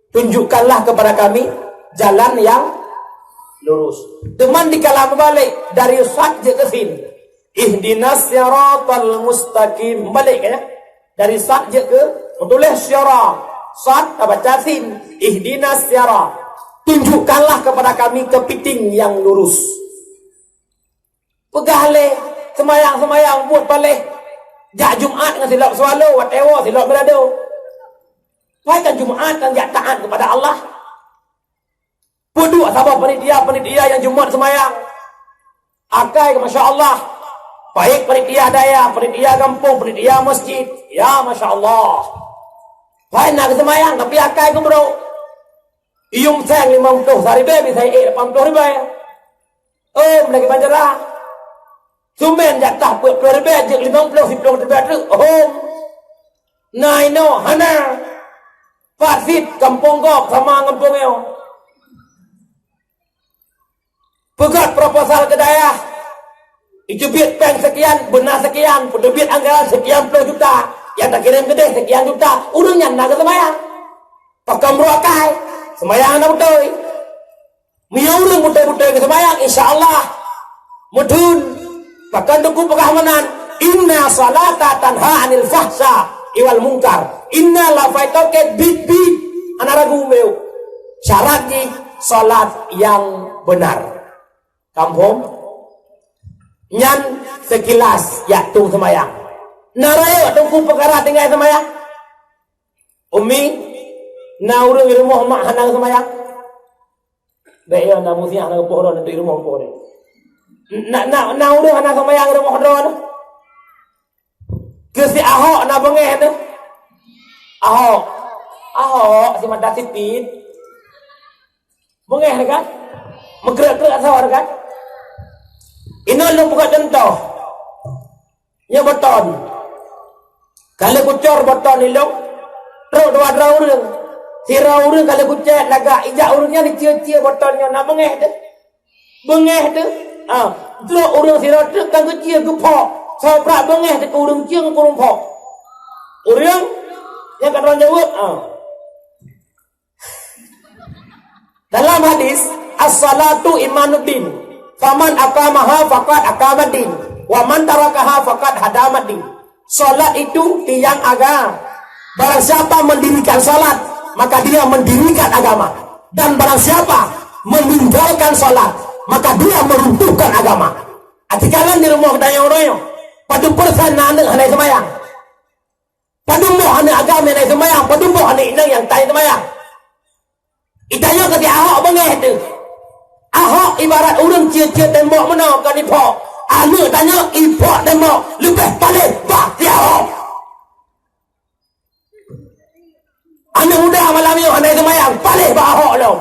Tunjukkanlah kepada kami jalan yang lurus. Teuma dikala meubalek dari sad jeuet keu sin. Ihdinas siratal mustaqim. Meubalek, ya. Dari sad jeuet keu, meutuléh syara. Sad tabaca sin. Ihdinas sira. Tunjukkanlah kepada kami kepiting yang lurus. Peugah lé, seumayang-seumayang buet paléh. Jak Jumat ngon silop Swallow, watèe woe silop Mirado. Wahai kan Jumat kan jak taat kepada Allah. Peuduek saboh panitia-panitia nyang Jumat seumayang. Akai, masya Allah. Baik panitia daya, panitia gampông, panitia masjid. Ya, masya Allah. Wahai na geuseumayang, tapi akai geubrok. Iyum seng limong ploh siribèe, bisa ék lapan ploh ribèe. Oh, lagèe banjara. Sumén jatah peuet ploh ribèe, jeuet limong ploh, siploh ribèe treuk. Oh. Na inoe, hana. Pat sit gampông gob sama gampông nyoe. Peugöt proposal keu dayah. Iteubiet péng sekian, beuna sekian, peuteubiet anggaran sekian ploh juta. Nyang takirém keudéh sekian juta. Ureueng nyan na geuseumayang. Pakon brok akai, seumayang hana beutôi. Meunyoe ureueng beutôi-beutôi geuseumayang, insya Allah, meutheun. Pakon Teungku peugah meunan, "Inna salata tanha 'anil fahsya'i wal munkar." Inna lafai taukid, bit-bit. Hana ragu, meu. Syarat jih, salat nyang beunar. Kamoe nyan sekilas jak tueng seumayang. Na rayeuk Teungku peukara tinggai seumayang? Umi, na ureueng di rumoh mak hana seumayang? Bèk ya, na musiah na geupoh droe, na di rumoh poh droe. Na, na, na ureueng hana seumayang di rumoh droe? Keu si Ahok na beungéh teuh. Ahok. Ahok, si mata sipit. Beungéh kan? Meukrek-krek asoe kan? Inoe lôn peugah contoh. Nyoe beuton. Ka lheueh kucor beuton ilông, trok dua droe ureuëng. Sidroe ureuëng ka lheueh kucet lagak, ijak ureuëng nyan icie-cie beuton nyoe na beungéh teuh. Beungéh teuh. Ha, trok ureuëng sidroe treuk ka geucie geuphok. Soe brat beungéh teuh keu ureuëng cie ngon ureuëng phok. Ureuëng nyang ka droe jaweueb, ha. Dalam hadis, "As-salatu imaduddin, faman aqamaha faqad aqamaddin, wa man tarakaha faqad hadamaddin." Salat itu tiang agama. Barang siapa mendirikan salat, maka dia mendirikan agama. Dan barang siapa meninggalkan salat, maka dia meruntuhkan agama. Até kalon di rumoh geutanyoe uroe nyoe, padum persen na aneuk hana seumayang. Padum boh aneuk agam nyang na seumayang, padum boh aneuk inong nyang tai seumayang. Geutanyoe ka Ahok beungéh teuh. Ahok ibarat ureuëng cie-cie tembok meunoe kon iphok. Aneuk tanyoe iphok tembok leubeh paléh bah si Ahok. Aneuk muda malam nyoe hana seumayang, paléh bah Ahok lom.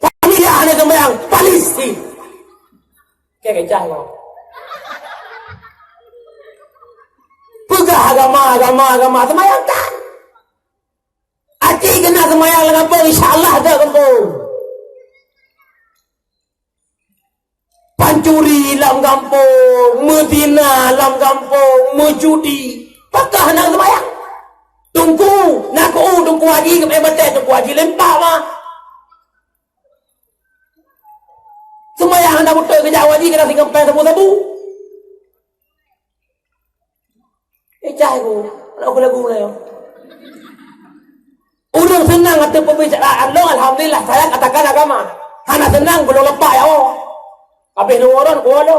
Panitia hana seumayang, paléh si. Keu kecah nyoe. Peugah agama, agama, agama, seumayang tan. Aci keunan seumayang lam gampông, insya Allah dak gampông. Pancuri lam gampông, meuzina lam gampông, meujudi. Pakah hana seumayang. Teungku, na keu teungku haji keu batée teungku haji lempak mah. Seumayang hana beutôi keujak haji keu nasi keumpeng sabu-sabu. Eh, cah ku, lagu-lagu le. Ureuëng seunang ateueh peubicaan lôn, alhamdulillah, saya katakan agama. Hana seunang, belum lepak ya Allah. Habis nunggu orang, kuah lo.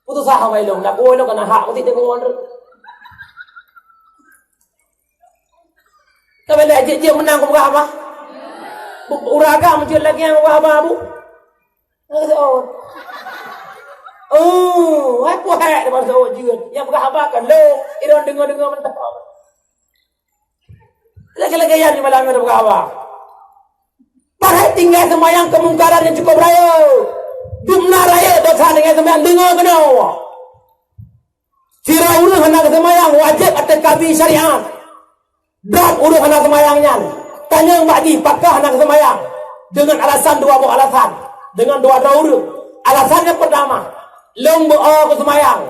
Putus asa mai lôn, dah kuah lo kena hak, mesti dia kuah lo. Tapi lah, dia, dia menang, kuah apa? Urang agam je lagi yang kuah apa, Bu? Oh, aku hai depan sawo jeuet. Nyang peugah haba kan lé, idong deungoe-deungoe mantap. Lagèe-lagèe nyan di malam nyoe peugah haba. Padahai tinggai seumayang keumungkaran nyang cukup rayeuk. Dumna rayeuk dosa tinggai seumayang deungoe keunoe. Sidroe ureueng hana geuseumayang wajéb ateueh kabi syariat. Droe ureueng hana seumayang nyan, tanyong bak jih pakon hana geuseumayang, deungon alasan dua boh alasan, deungon dua droe ureueng. Alasan nyang peurtama, lôn beu-o keu seumayang.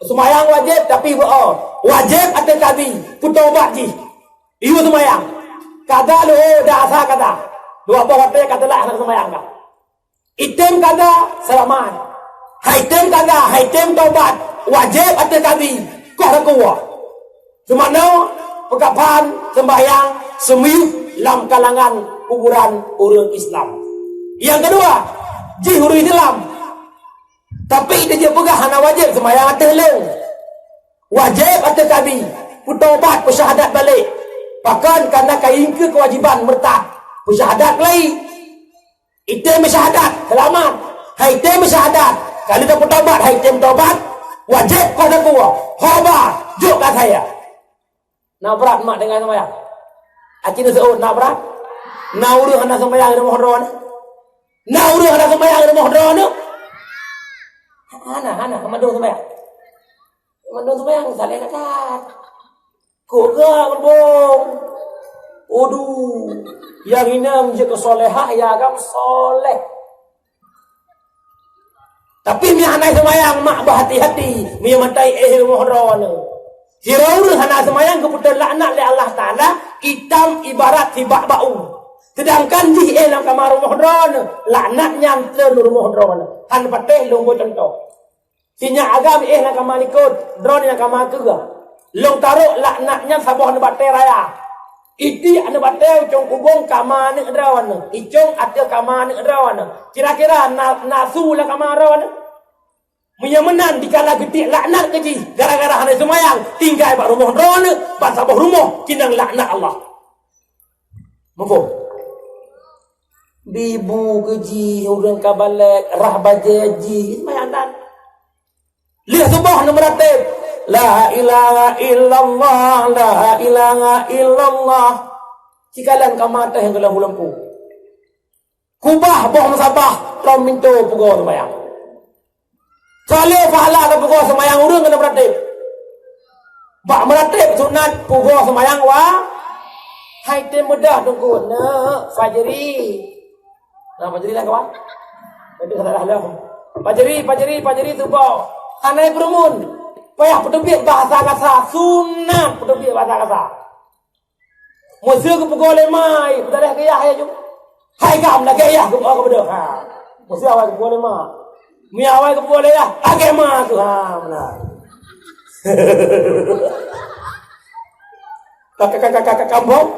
Seumayang wajéb tapi beu-o. Wajéb ateueh kabi, peutobat jih. Yue seumayang. Kada leuho dan asa kada. Dua boh watèe ka teulak hana geuseumayang ka. Item kada, seulamat. Hai tem kada, hai tem tobat, wajéb ateueh kabi, koh teukuwoe. Seumanoe, peukaphan, seumbahyang, seumiyueb lam kalangan kuburan ureueng Islam. Nyang keudua, jih ureueng Islam. Tapi ita jeuet peugah hana wajéb seumayang ateueh lôn. Wajéb ateueh kabi, peutobat, peusyahadat balek. Pakon kana ka ingkeu keuwajiban murtad, peusyahadat lagi. Item meusyuhadat, seulamat. Hai item meusyuhadat, ka lheueh tapeutobat, hai item tobat, wajéb koh teukuwoe. Haba, jok ka saya. Na brat mak deungon seumayang? Aci neuseuôt na brat? Na ureueng hana seumayang di rumoh droeneuh? Na ureueng hana seumayang di rumoh droeneuh? Hana, hana, hana mandum seumayang. Mandum seumayang saleh that. Kok gak bong? Aduh, nyang inong jeuet keu solehah, ya agam soleh. Tapi mi hana seumayang, mak, beuhati-hati, mi matai éh rumoh droeneuh. Sidroe ureueng hana seumayang geupeuteun laknat lé Allah Taala, itam ibarat sibak bau. Sedangkan jih éh lam kama rumoh droeneuh, laknat nyan treun rumoh droeneuh. Han patéh lôn beuet cuntoh. Sinyak agam éh lam kama likot, droeneuh nyang kama keue. Lôn tarok laknat nyan saboh aneuk batée raya. Itiek aneuk batée ucong kubong kama aneuk droeneuh, icong ateueh kama aneuk droeneuh. Kira-kira na, na su lam kama droeneuh? Meunyoe meunan dikala geutiek laknat keu jih gara-gara hana seumayang, tinggai bak rumoh droeneuh, ban saboh rumoh keunong laknat Allah. Muphom? Bibu keu jih ureueng ka balek, rhah bajée jih, seumayang tan. Lheueh suboh neumeuratéb, "La ilaha illallah, la ilaha illallah." Cikalon kama teuh nyang keuleumpu-leumpu. Kubah boh meusabah lom pintoe pugoe seumayang. Saleuem pahala keu pugoe seumayang ureuëng keuneuk meuratéb. Bak meuratéb sunat pugoe seumayang wa. Hai tem meudah teungku neuk Fajri. Nah, Fajri lah kawan. Itu salah dah. Fajri, Fajri, Fajri suboh. Hana peurumun. Payah peuteubiet bahasa kasa, sunat peuteubiet bahasa kasa. Meuseu geupeugah lé ma, peudaleh keu yah ya ju. Hai gam lagée yah geupeugah keu beudôh. Ha. Meuseu awai geupeugah lé ma. Mi awai geupeugah lé yah, lagée ma tu. Ha, meunan. Ka, ka, ka, ka, ka, ka, kambong.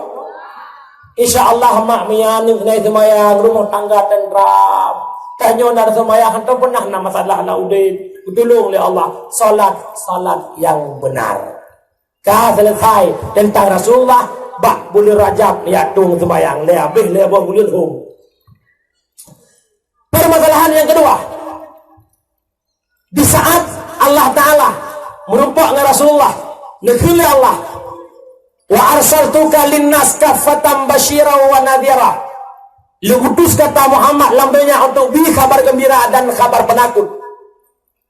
Insya Allah mak mia neuk nai seumayang, rumah tangga tentram. Tanyoe na seumayang, hana pernah na masalah na udeb. Geutulông lé Allah. Salat, salat yang benar. Ka selesai tentang Rasulullah bak buleuen Rajab, ya, tueng seumayang lé habéh lé boh buleuen hom. Permasalahan yang kedua, di saat Allah Ta'ala meurumpok ngon Rasulullah, neukheun lé Allah, "Wa arsaltuka linnas kaffatan basyira wa nadhira." Lôn utus kata Muhammad lam donya untuk bi khabar gembira dan khabar penakut.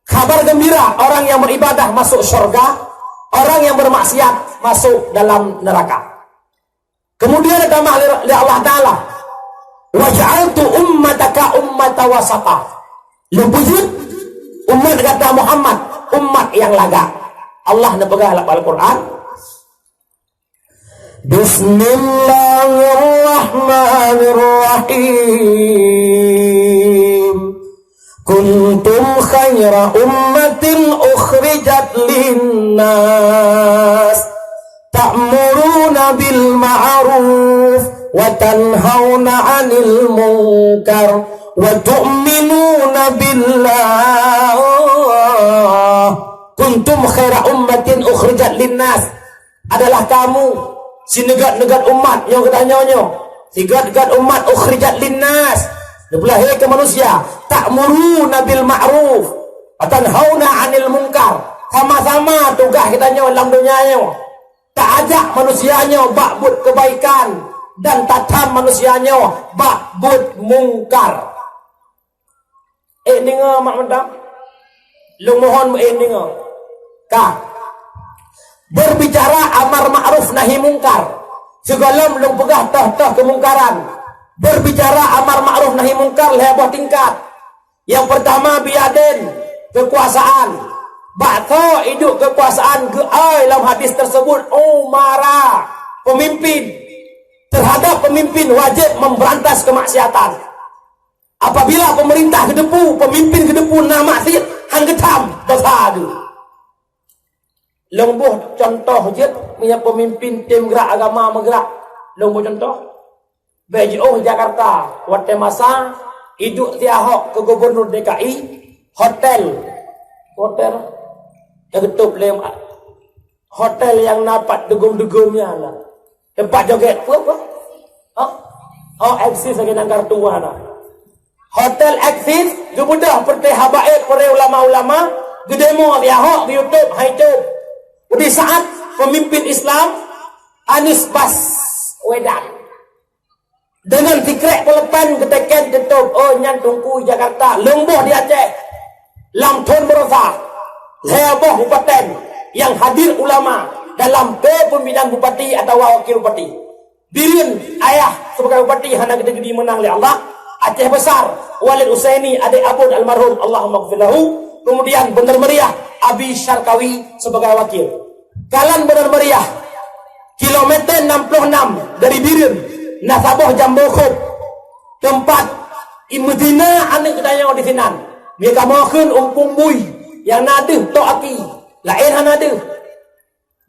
Khabar gembira, orang yang beribadah masuk syurga, orang yang bermaksiat masuk dalam neraka. Kemudian ditamah lé, lé Allah Ta'ala, "Waj'altu ummataka ummata wasata." Lôn peujeuet umat gata Muhammad, umat yang lagak. Allah neupeugah lam Al-Quran, Bismillahirrahmanirrahim. Kuntum khaira ummatin ukhrijat linnas, ta'muruna bil ma'ruf wa tanhauna 'anil munkar wa tu'minuna billah. Kuntum khaira ummatin ukhrijat linnas. Adalah kamu, sineugat-neugat umat nyang geutanyoe nyoe, sineugat-neugat umat ukhrijat linnas, neupeulahé keu manusia, ta'muruna bil ma'ruf, wa tanhauna 'anil munkar, sama-sama tugaih geutanyoe lam donya nyoe, taajak manusia nyoe bak buet keubaikan dan tatham manusia nyoe bak buet mungkar. Ék deungoe mak mantong? Lôn mohon meu ék deungoe. Ka. Berbicara amar ma'ruf nahi mungkar. Sigohlom lôn peugah toh-toh keumungkaran. Berbicara amar ma'ruf nahi mungkar lhée boh tingkat. Nyang peurtama biadén keukuasaan. Bak tho iduek keukuasaan geuai lam hadis tersebut umara, pemimpin. Terhadap pemimpin wajib memberantas kemaksiatan. Apabila pemerintah geuteupeue, pemimpin geuteupeue na maksiat, han geutam dosa tu. Lôn boh contoh jeuet, meunyoe pemimpin tem geurak agama meugeurak. Lôn boh contoh. Bèk jiôh Jakarta, watèe masa iduek si Ahok keu gubernur D K I, hotel, hotel nyang geutôp lé, hotel nyang na pat deugom-deugom nyan na. Teumpat jogét, peue, peue? Hah? Oh, Axis lagèe nanggroe tuha na. Hotel Axis geubeudôh peureuteh habaib, peureuteh ulama-ulama, geudemo di Ahok, di YouTube, hai cop. Di saat pemimpin Islam, Anies Baswedan, deungon sikrek peuleupén geuteken teutôp, oh, nyan Teungku Jakarta, lôn boh di Aceh. Lam thôn baroesa, lhèe boh bupatén nyang hadir ulama dalam kepemimpinan bupati atawa wakil bupati. Bireuen Ayah sebagai bupati hana geuteugedi meunang lé Allah, Aceh Besar, Walid Husaini, adék Abon almarhum, Allahumma ghfir lahu, kemudian Bener Meriah, Abi Syarkawi sebagai wakil. Kalon Bener Meriah, kilometer enam puluh enam dari Bireuen, na saboh jambo khop, teumpat i meuzina aneuk geutanyoe disinan. Meunyoe kamoe kheun umpung bui nyang na deuh tok aki, laén hana deuh.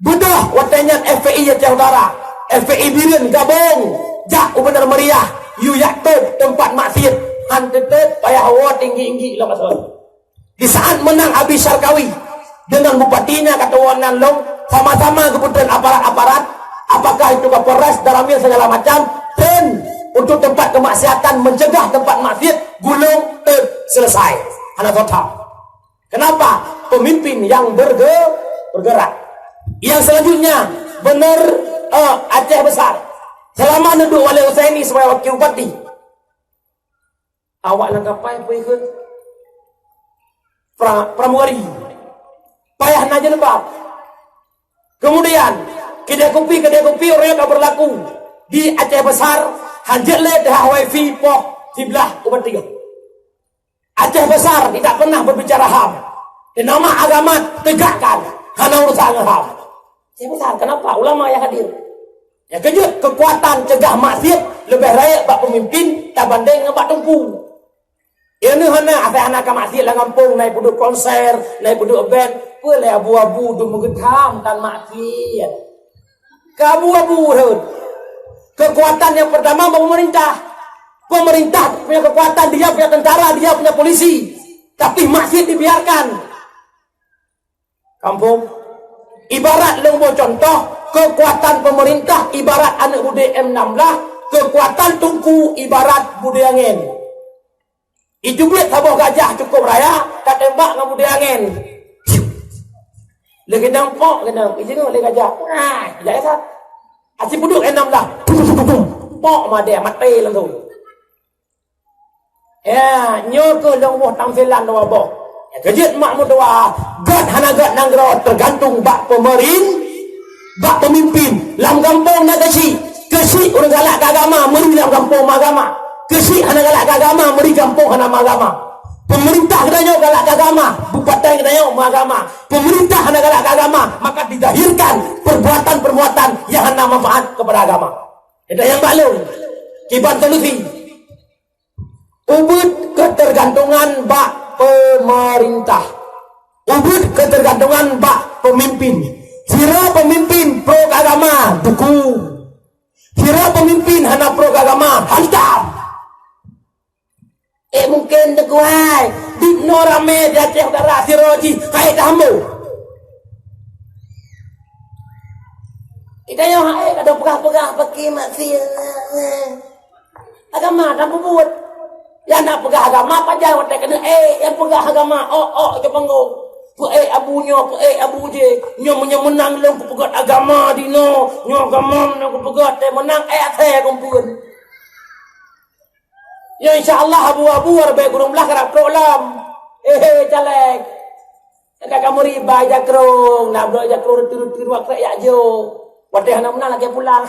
Beudôh watèe nyan F P I Aceh Utara, F P I Bireuen gabong jak u Bener Meriah, yue jak tôp teumpat maksiet, han teutôp payah woe tinggi-tinggi lam asoe. Di saat meunang Abi Syarkawi deungon bupati nyan ka tuwoe nan lom, sama-sama geupeutreun aparat-aparat, apakah itu Kapolres, Danramil segala macam, treun untuk tempat kemaksiatan, mencegah tempat maksiat, gulong teuh selesai. Hana soe tham. Kenapa? Pemimpin yang berge-, bergerak. Yang selanjutnya, Bener, eh, Aceh Besar. Selama neuduek Walid Husaini sebagai wakil bupati, awak lam kapai peuikot pra-, pramugari. Payah na jilbab. Kemudian, kedai kopi, kedai kopi orang yang berlaku di Aceh Besar, hanjeuet lé teuhah wifi poh siblaih ubat tiga. Aceh Besar tidak pernah berbicara ham. Di nama agama tegakkan, hana urusan ngon ham. Aceh Besar, kenapa? Ulama yang hadir. Ya, keujeuet kekuatan cegah maksiat lebih rayeuk bak pemimpin tabanding ngon bak teungku. Iéneuh hana, asai hana ka maksiat lam gampông, na peuduek konser, na peuduek band, peue lé abu-abu dum meugeut ham tan maksiat. Keu abu-abu rhot. Kekuatan yang pertama pemerintah. Pemerintah punya kekuatan, dia punya tentara, dia punya polisi. Tapi maksiat dibiarkan. Kampung. Ibarat lôn boh contoh, kekuatan pemerintah ibarat aneuk budé M enam belas, kekuatan teungku ibarat budé angén. Ijubit saboh gajah cukup raya, tatembak ngon budé angén. Lé keunong pok keunong, ijingeuk lé gajah. Wah, jai that. Aci puduk enam dah. Pok madé maté langsung. Ya, nyoe keuh lôn boh tamsilan dua boh. Ya, keujeuet mak meutuah, gét hana gét nanggroe tergantung bak peumeurintah. Bak pemimpin, lam gampông na keuchik, keuchik ureuëng galak keu agama, meuri lam gampông meuagama. Keuchik hana galak keu agama, meuri gampông hana meuagama. Pemerintah geutanyoe galak keu agama, bupati geutanyoe meuagama. Pemerintah hana galak keu agama, maka dizahirkan perbuatan-perbuatan yang hana manfaat kepada agama. Kita yang maklum, kiban solusi. Ubit ketergantungan bak pemerintah. Ubit ketergantungan bak pemimpin. Sira pemimpin pro agama, dukung. Sira pemimpin hana pro agama, hantam. Eh, mungkin deukuhai. Di nyoe ramé di Aceh Utara, sira jih, hai dah ambo. Kita nyoe hai kada peugah-peugah pakai maksiat. Agama dan peubuet. Nyang na peugah agama pajan watée keuneuk eh nyang peugah agama ok-ok di panggong. Peu eh abu nyoe, peu eh abu jih. Nyoe meunyoe meunang lôn kupeugét agama di noe. Nyoe agama lôn kupeugét tée meunang eh asée kumpeuen. Nyoe insya Allah abu-abu hareubai gurong blah karab trok lom. Hehe caleg. Ka kamoe ribai jakrong, na bloe jakrong reuteuh-reuteuh dua krek yak jok. Watée hana meunan lagée pulang.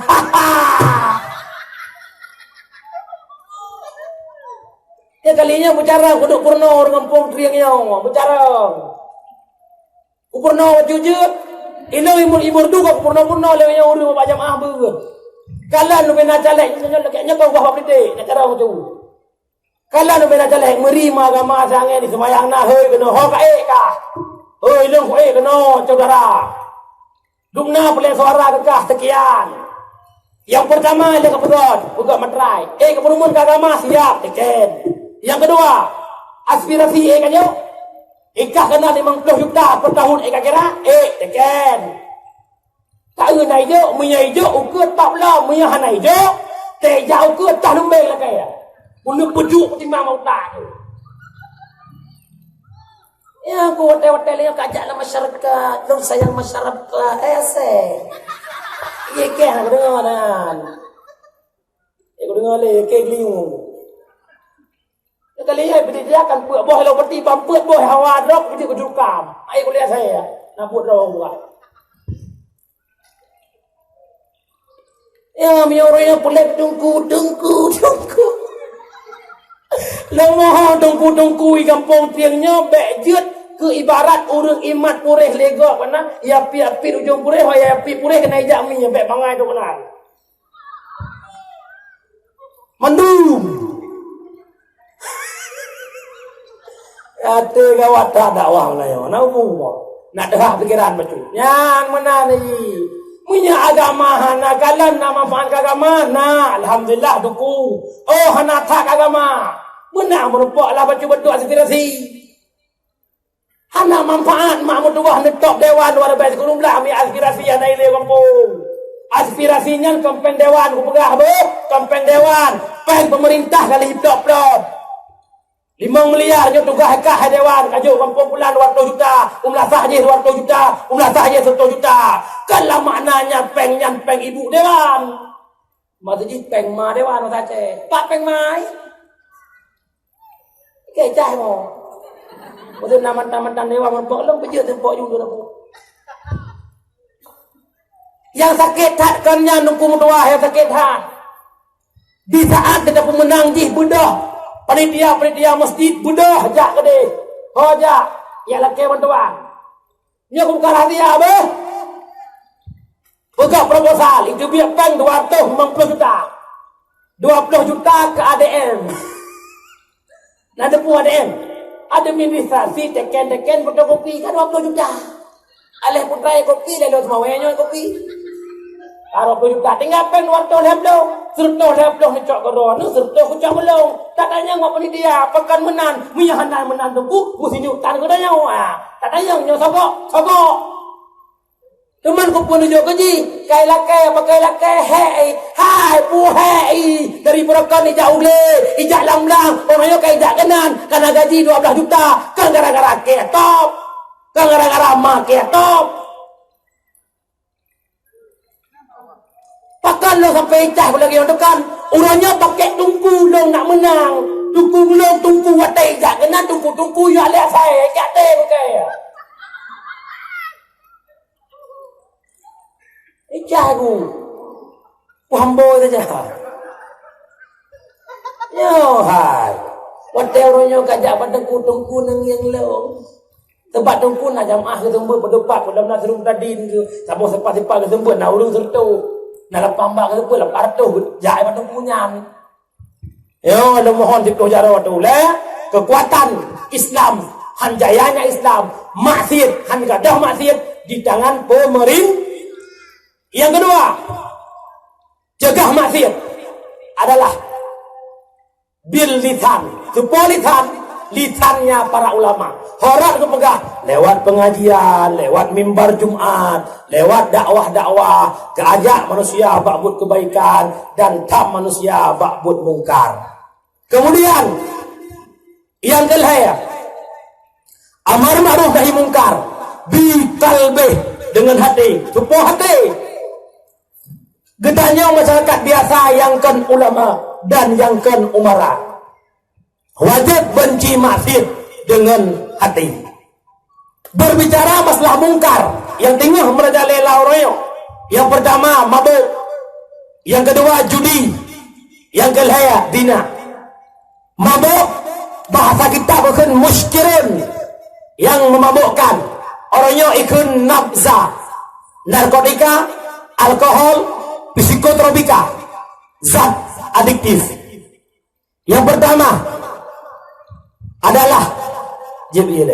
Ya kali nyoe beucara kuduk purno ureuëng gampông Trieng nyoe, beucara. Kupurno jujur, inong imur-imur duka kupurno-purno lé nyoe ureuëng bak jamaah beuet. Kalan leubeh na caleg nyoe lagée nyoe bak ubah politik, na cara tu. Kalan ubena jalék meuri meuagama sangé di seumayang na hôi keunoe ho ka ék kah. Hôi lôn ku ék keunoe syedara. Dum na peulée suara keu kah seukian. Nyang peurtama lé ka peugöt, peugöt matrai. Ék ka peurumun keu agama siap teken. Nyang keudua, aspirasi ék ka nyoe. Ikah keunan limong ploh juta per tahun ék ka kira, ék teken. Taeu na ijok, meunyoe ijok ukeue top lom, meunyoe hana ijok, tejak ukeue tah lumbeng lakée. Ulôn peujuk timbang mauta tu. Ya, ku watée-watée lé ka jak lam masyarakat, lôn sayang masyarakat. Eh, asée. Iya keh aku deungoe nan. Aku deungoe lé keh gelingu. Kali nyan peudidiakan peuet boh lôn peuti bang peuet boh hawa droe peuti kujukam. Ai kuliah saya. Na buet droe buat. Ya, meunyoe ureuëng nyan puléh teungku, teungku, teungku. Lôn mohon teungku-teungku di gampông Trieng nyoe bék jeuet keu ibarat ureuëng imat puréh lé gob, kana ya piet-piet ujong puréh, ya piet puréh keunan ijak mi, bék bangai tu keunan. Mandum. Até gawat that dakwah meulayeue. Na umu. Nak deuhah pikiran bacut. Nyan meunan ni. Meunyoe agama hana kalon na manfaat keu agama, na alhamdulillah dukung. Oh hana that agama. Meunan meurumpok lah bacut-bacut aspirasi. Hana manfaat mak meutuwah neutôb dewan luar biasa gureueng blah ambil aspirasi hana ilée gampông. Aspirasi nyan kampeng dewan kupeugah beuh, kampeng dewan, péng peumeurintah ka lheueh plop-plop. Limong miliar nyoe tugaih kah hai dewan, ka jok gampông pulan dua ratus juta, u Meulasah jih dua ratus juta, u Meulasah jih seratus juta. Kan lam makna nyan péng nyan péng ibu dewan. Maksud jih péng ma dewan masa cek. Pak péng ma ai. Kecah mo. Maksud na mantan-mantan dewan meureumpok lom peujeuet seumpok judul aku. Nyang sakét that kon nyan Teungku meutuah, nyang sakét that. Di saat gata peumeunang jih beudôh, panitia-panitia masjid beudôh jak keudeh. Ho jak, jak lakée bantuan. Nyoe bukan rahsia beh. Peugah proposal, itu biaya péng dua ratus lima puluh juta. Dua puluh juta ke A D M. Na teupeue A D M? Administrasi teken-teken fotokopi ka dua puluh juta. Aleh putra kopi, lelo seumawé nyoe kopi. Ka dua puluh juta, tinggai péng dua ratus lhèe ploh. Seratus lhèe ploh neucok keudroe, seratus kucok ulông. Tatanyong bak panitia, pakon meunan, meunyoe hana meunan teungku, meusinyutan keu tanyoe. Ah, tatanyong nyoe sogok, sogok. Teuma kupeununjuk keu jih, kai lakée, pakai lakée, hei, hai, pu hei, dari Peurakan ijak u glé, ijak lam blang, orang nyoe ka ijak keunan, kana gaji dua belas juta, kan gara-gara kée top, kan gara-gara ma kée top. Pakon lôn sampai icah lagée nyoe kan, uroe nyoe pakai teungku lôn nak meunang, teungku lôn teungku watée ijak keunan teungku-teungku jak lé asai, jak tée bukai. Icah ku. Kuhamboi saja. Nyoe hai. Watée uroe nyoe kajak bak teungku-teungku neungieng lôn. Teumpat teungku na jamaah geuseumeubeuet peudeupat, peue lom na seurum tadin geu, saboh sipa-sipa geuseumeubeuet na ureuëng seureutôh. Na lapan bak geuseumeubeuet lapan ratus jak bak teungku nyan. Yo, lôn mohon siplôh jaroe tu lé kekuatan Islam, han jayanya Islam, maksiat han gadôh maksiat di tangan pemerin. Yang kedua, cegah maksiat adalah bil lisan. Seupôt lisan, lisannya para ulama. Horat geupeugah lewat pengajian, lewat mimbar Jumat, lewat dakwah-dakwah, geujak manusia bak buet kebaikan dan tam manusia bak buet mungkar. Kemudian yang kelhèe, amar ma'ruf nahi mungkar bi qalbih, dengan hati, seupôt hati. Geutanyoe masyarakat biasa nyang kon ulama dan nyang kon umara. Wajéb banci maksiat deungon hati. Berbicara masalah mungkar nyang teungoh meurajalela uroe nyoe. Nyang peurtama mabök, nyang keudua judi, nyang keulhèe zina. Mabök, bahasa kita bukon muskirun, nyang memabukkan. Uroe nyoe ikheun nabza, narkotika, alkohol, psikotropika, zat adiktif. Yang pertama adalah Jibril.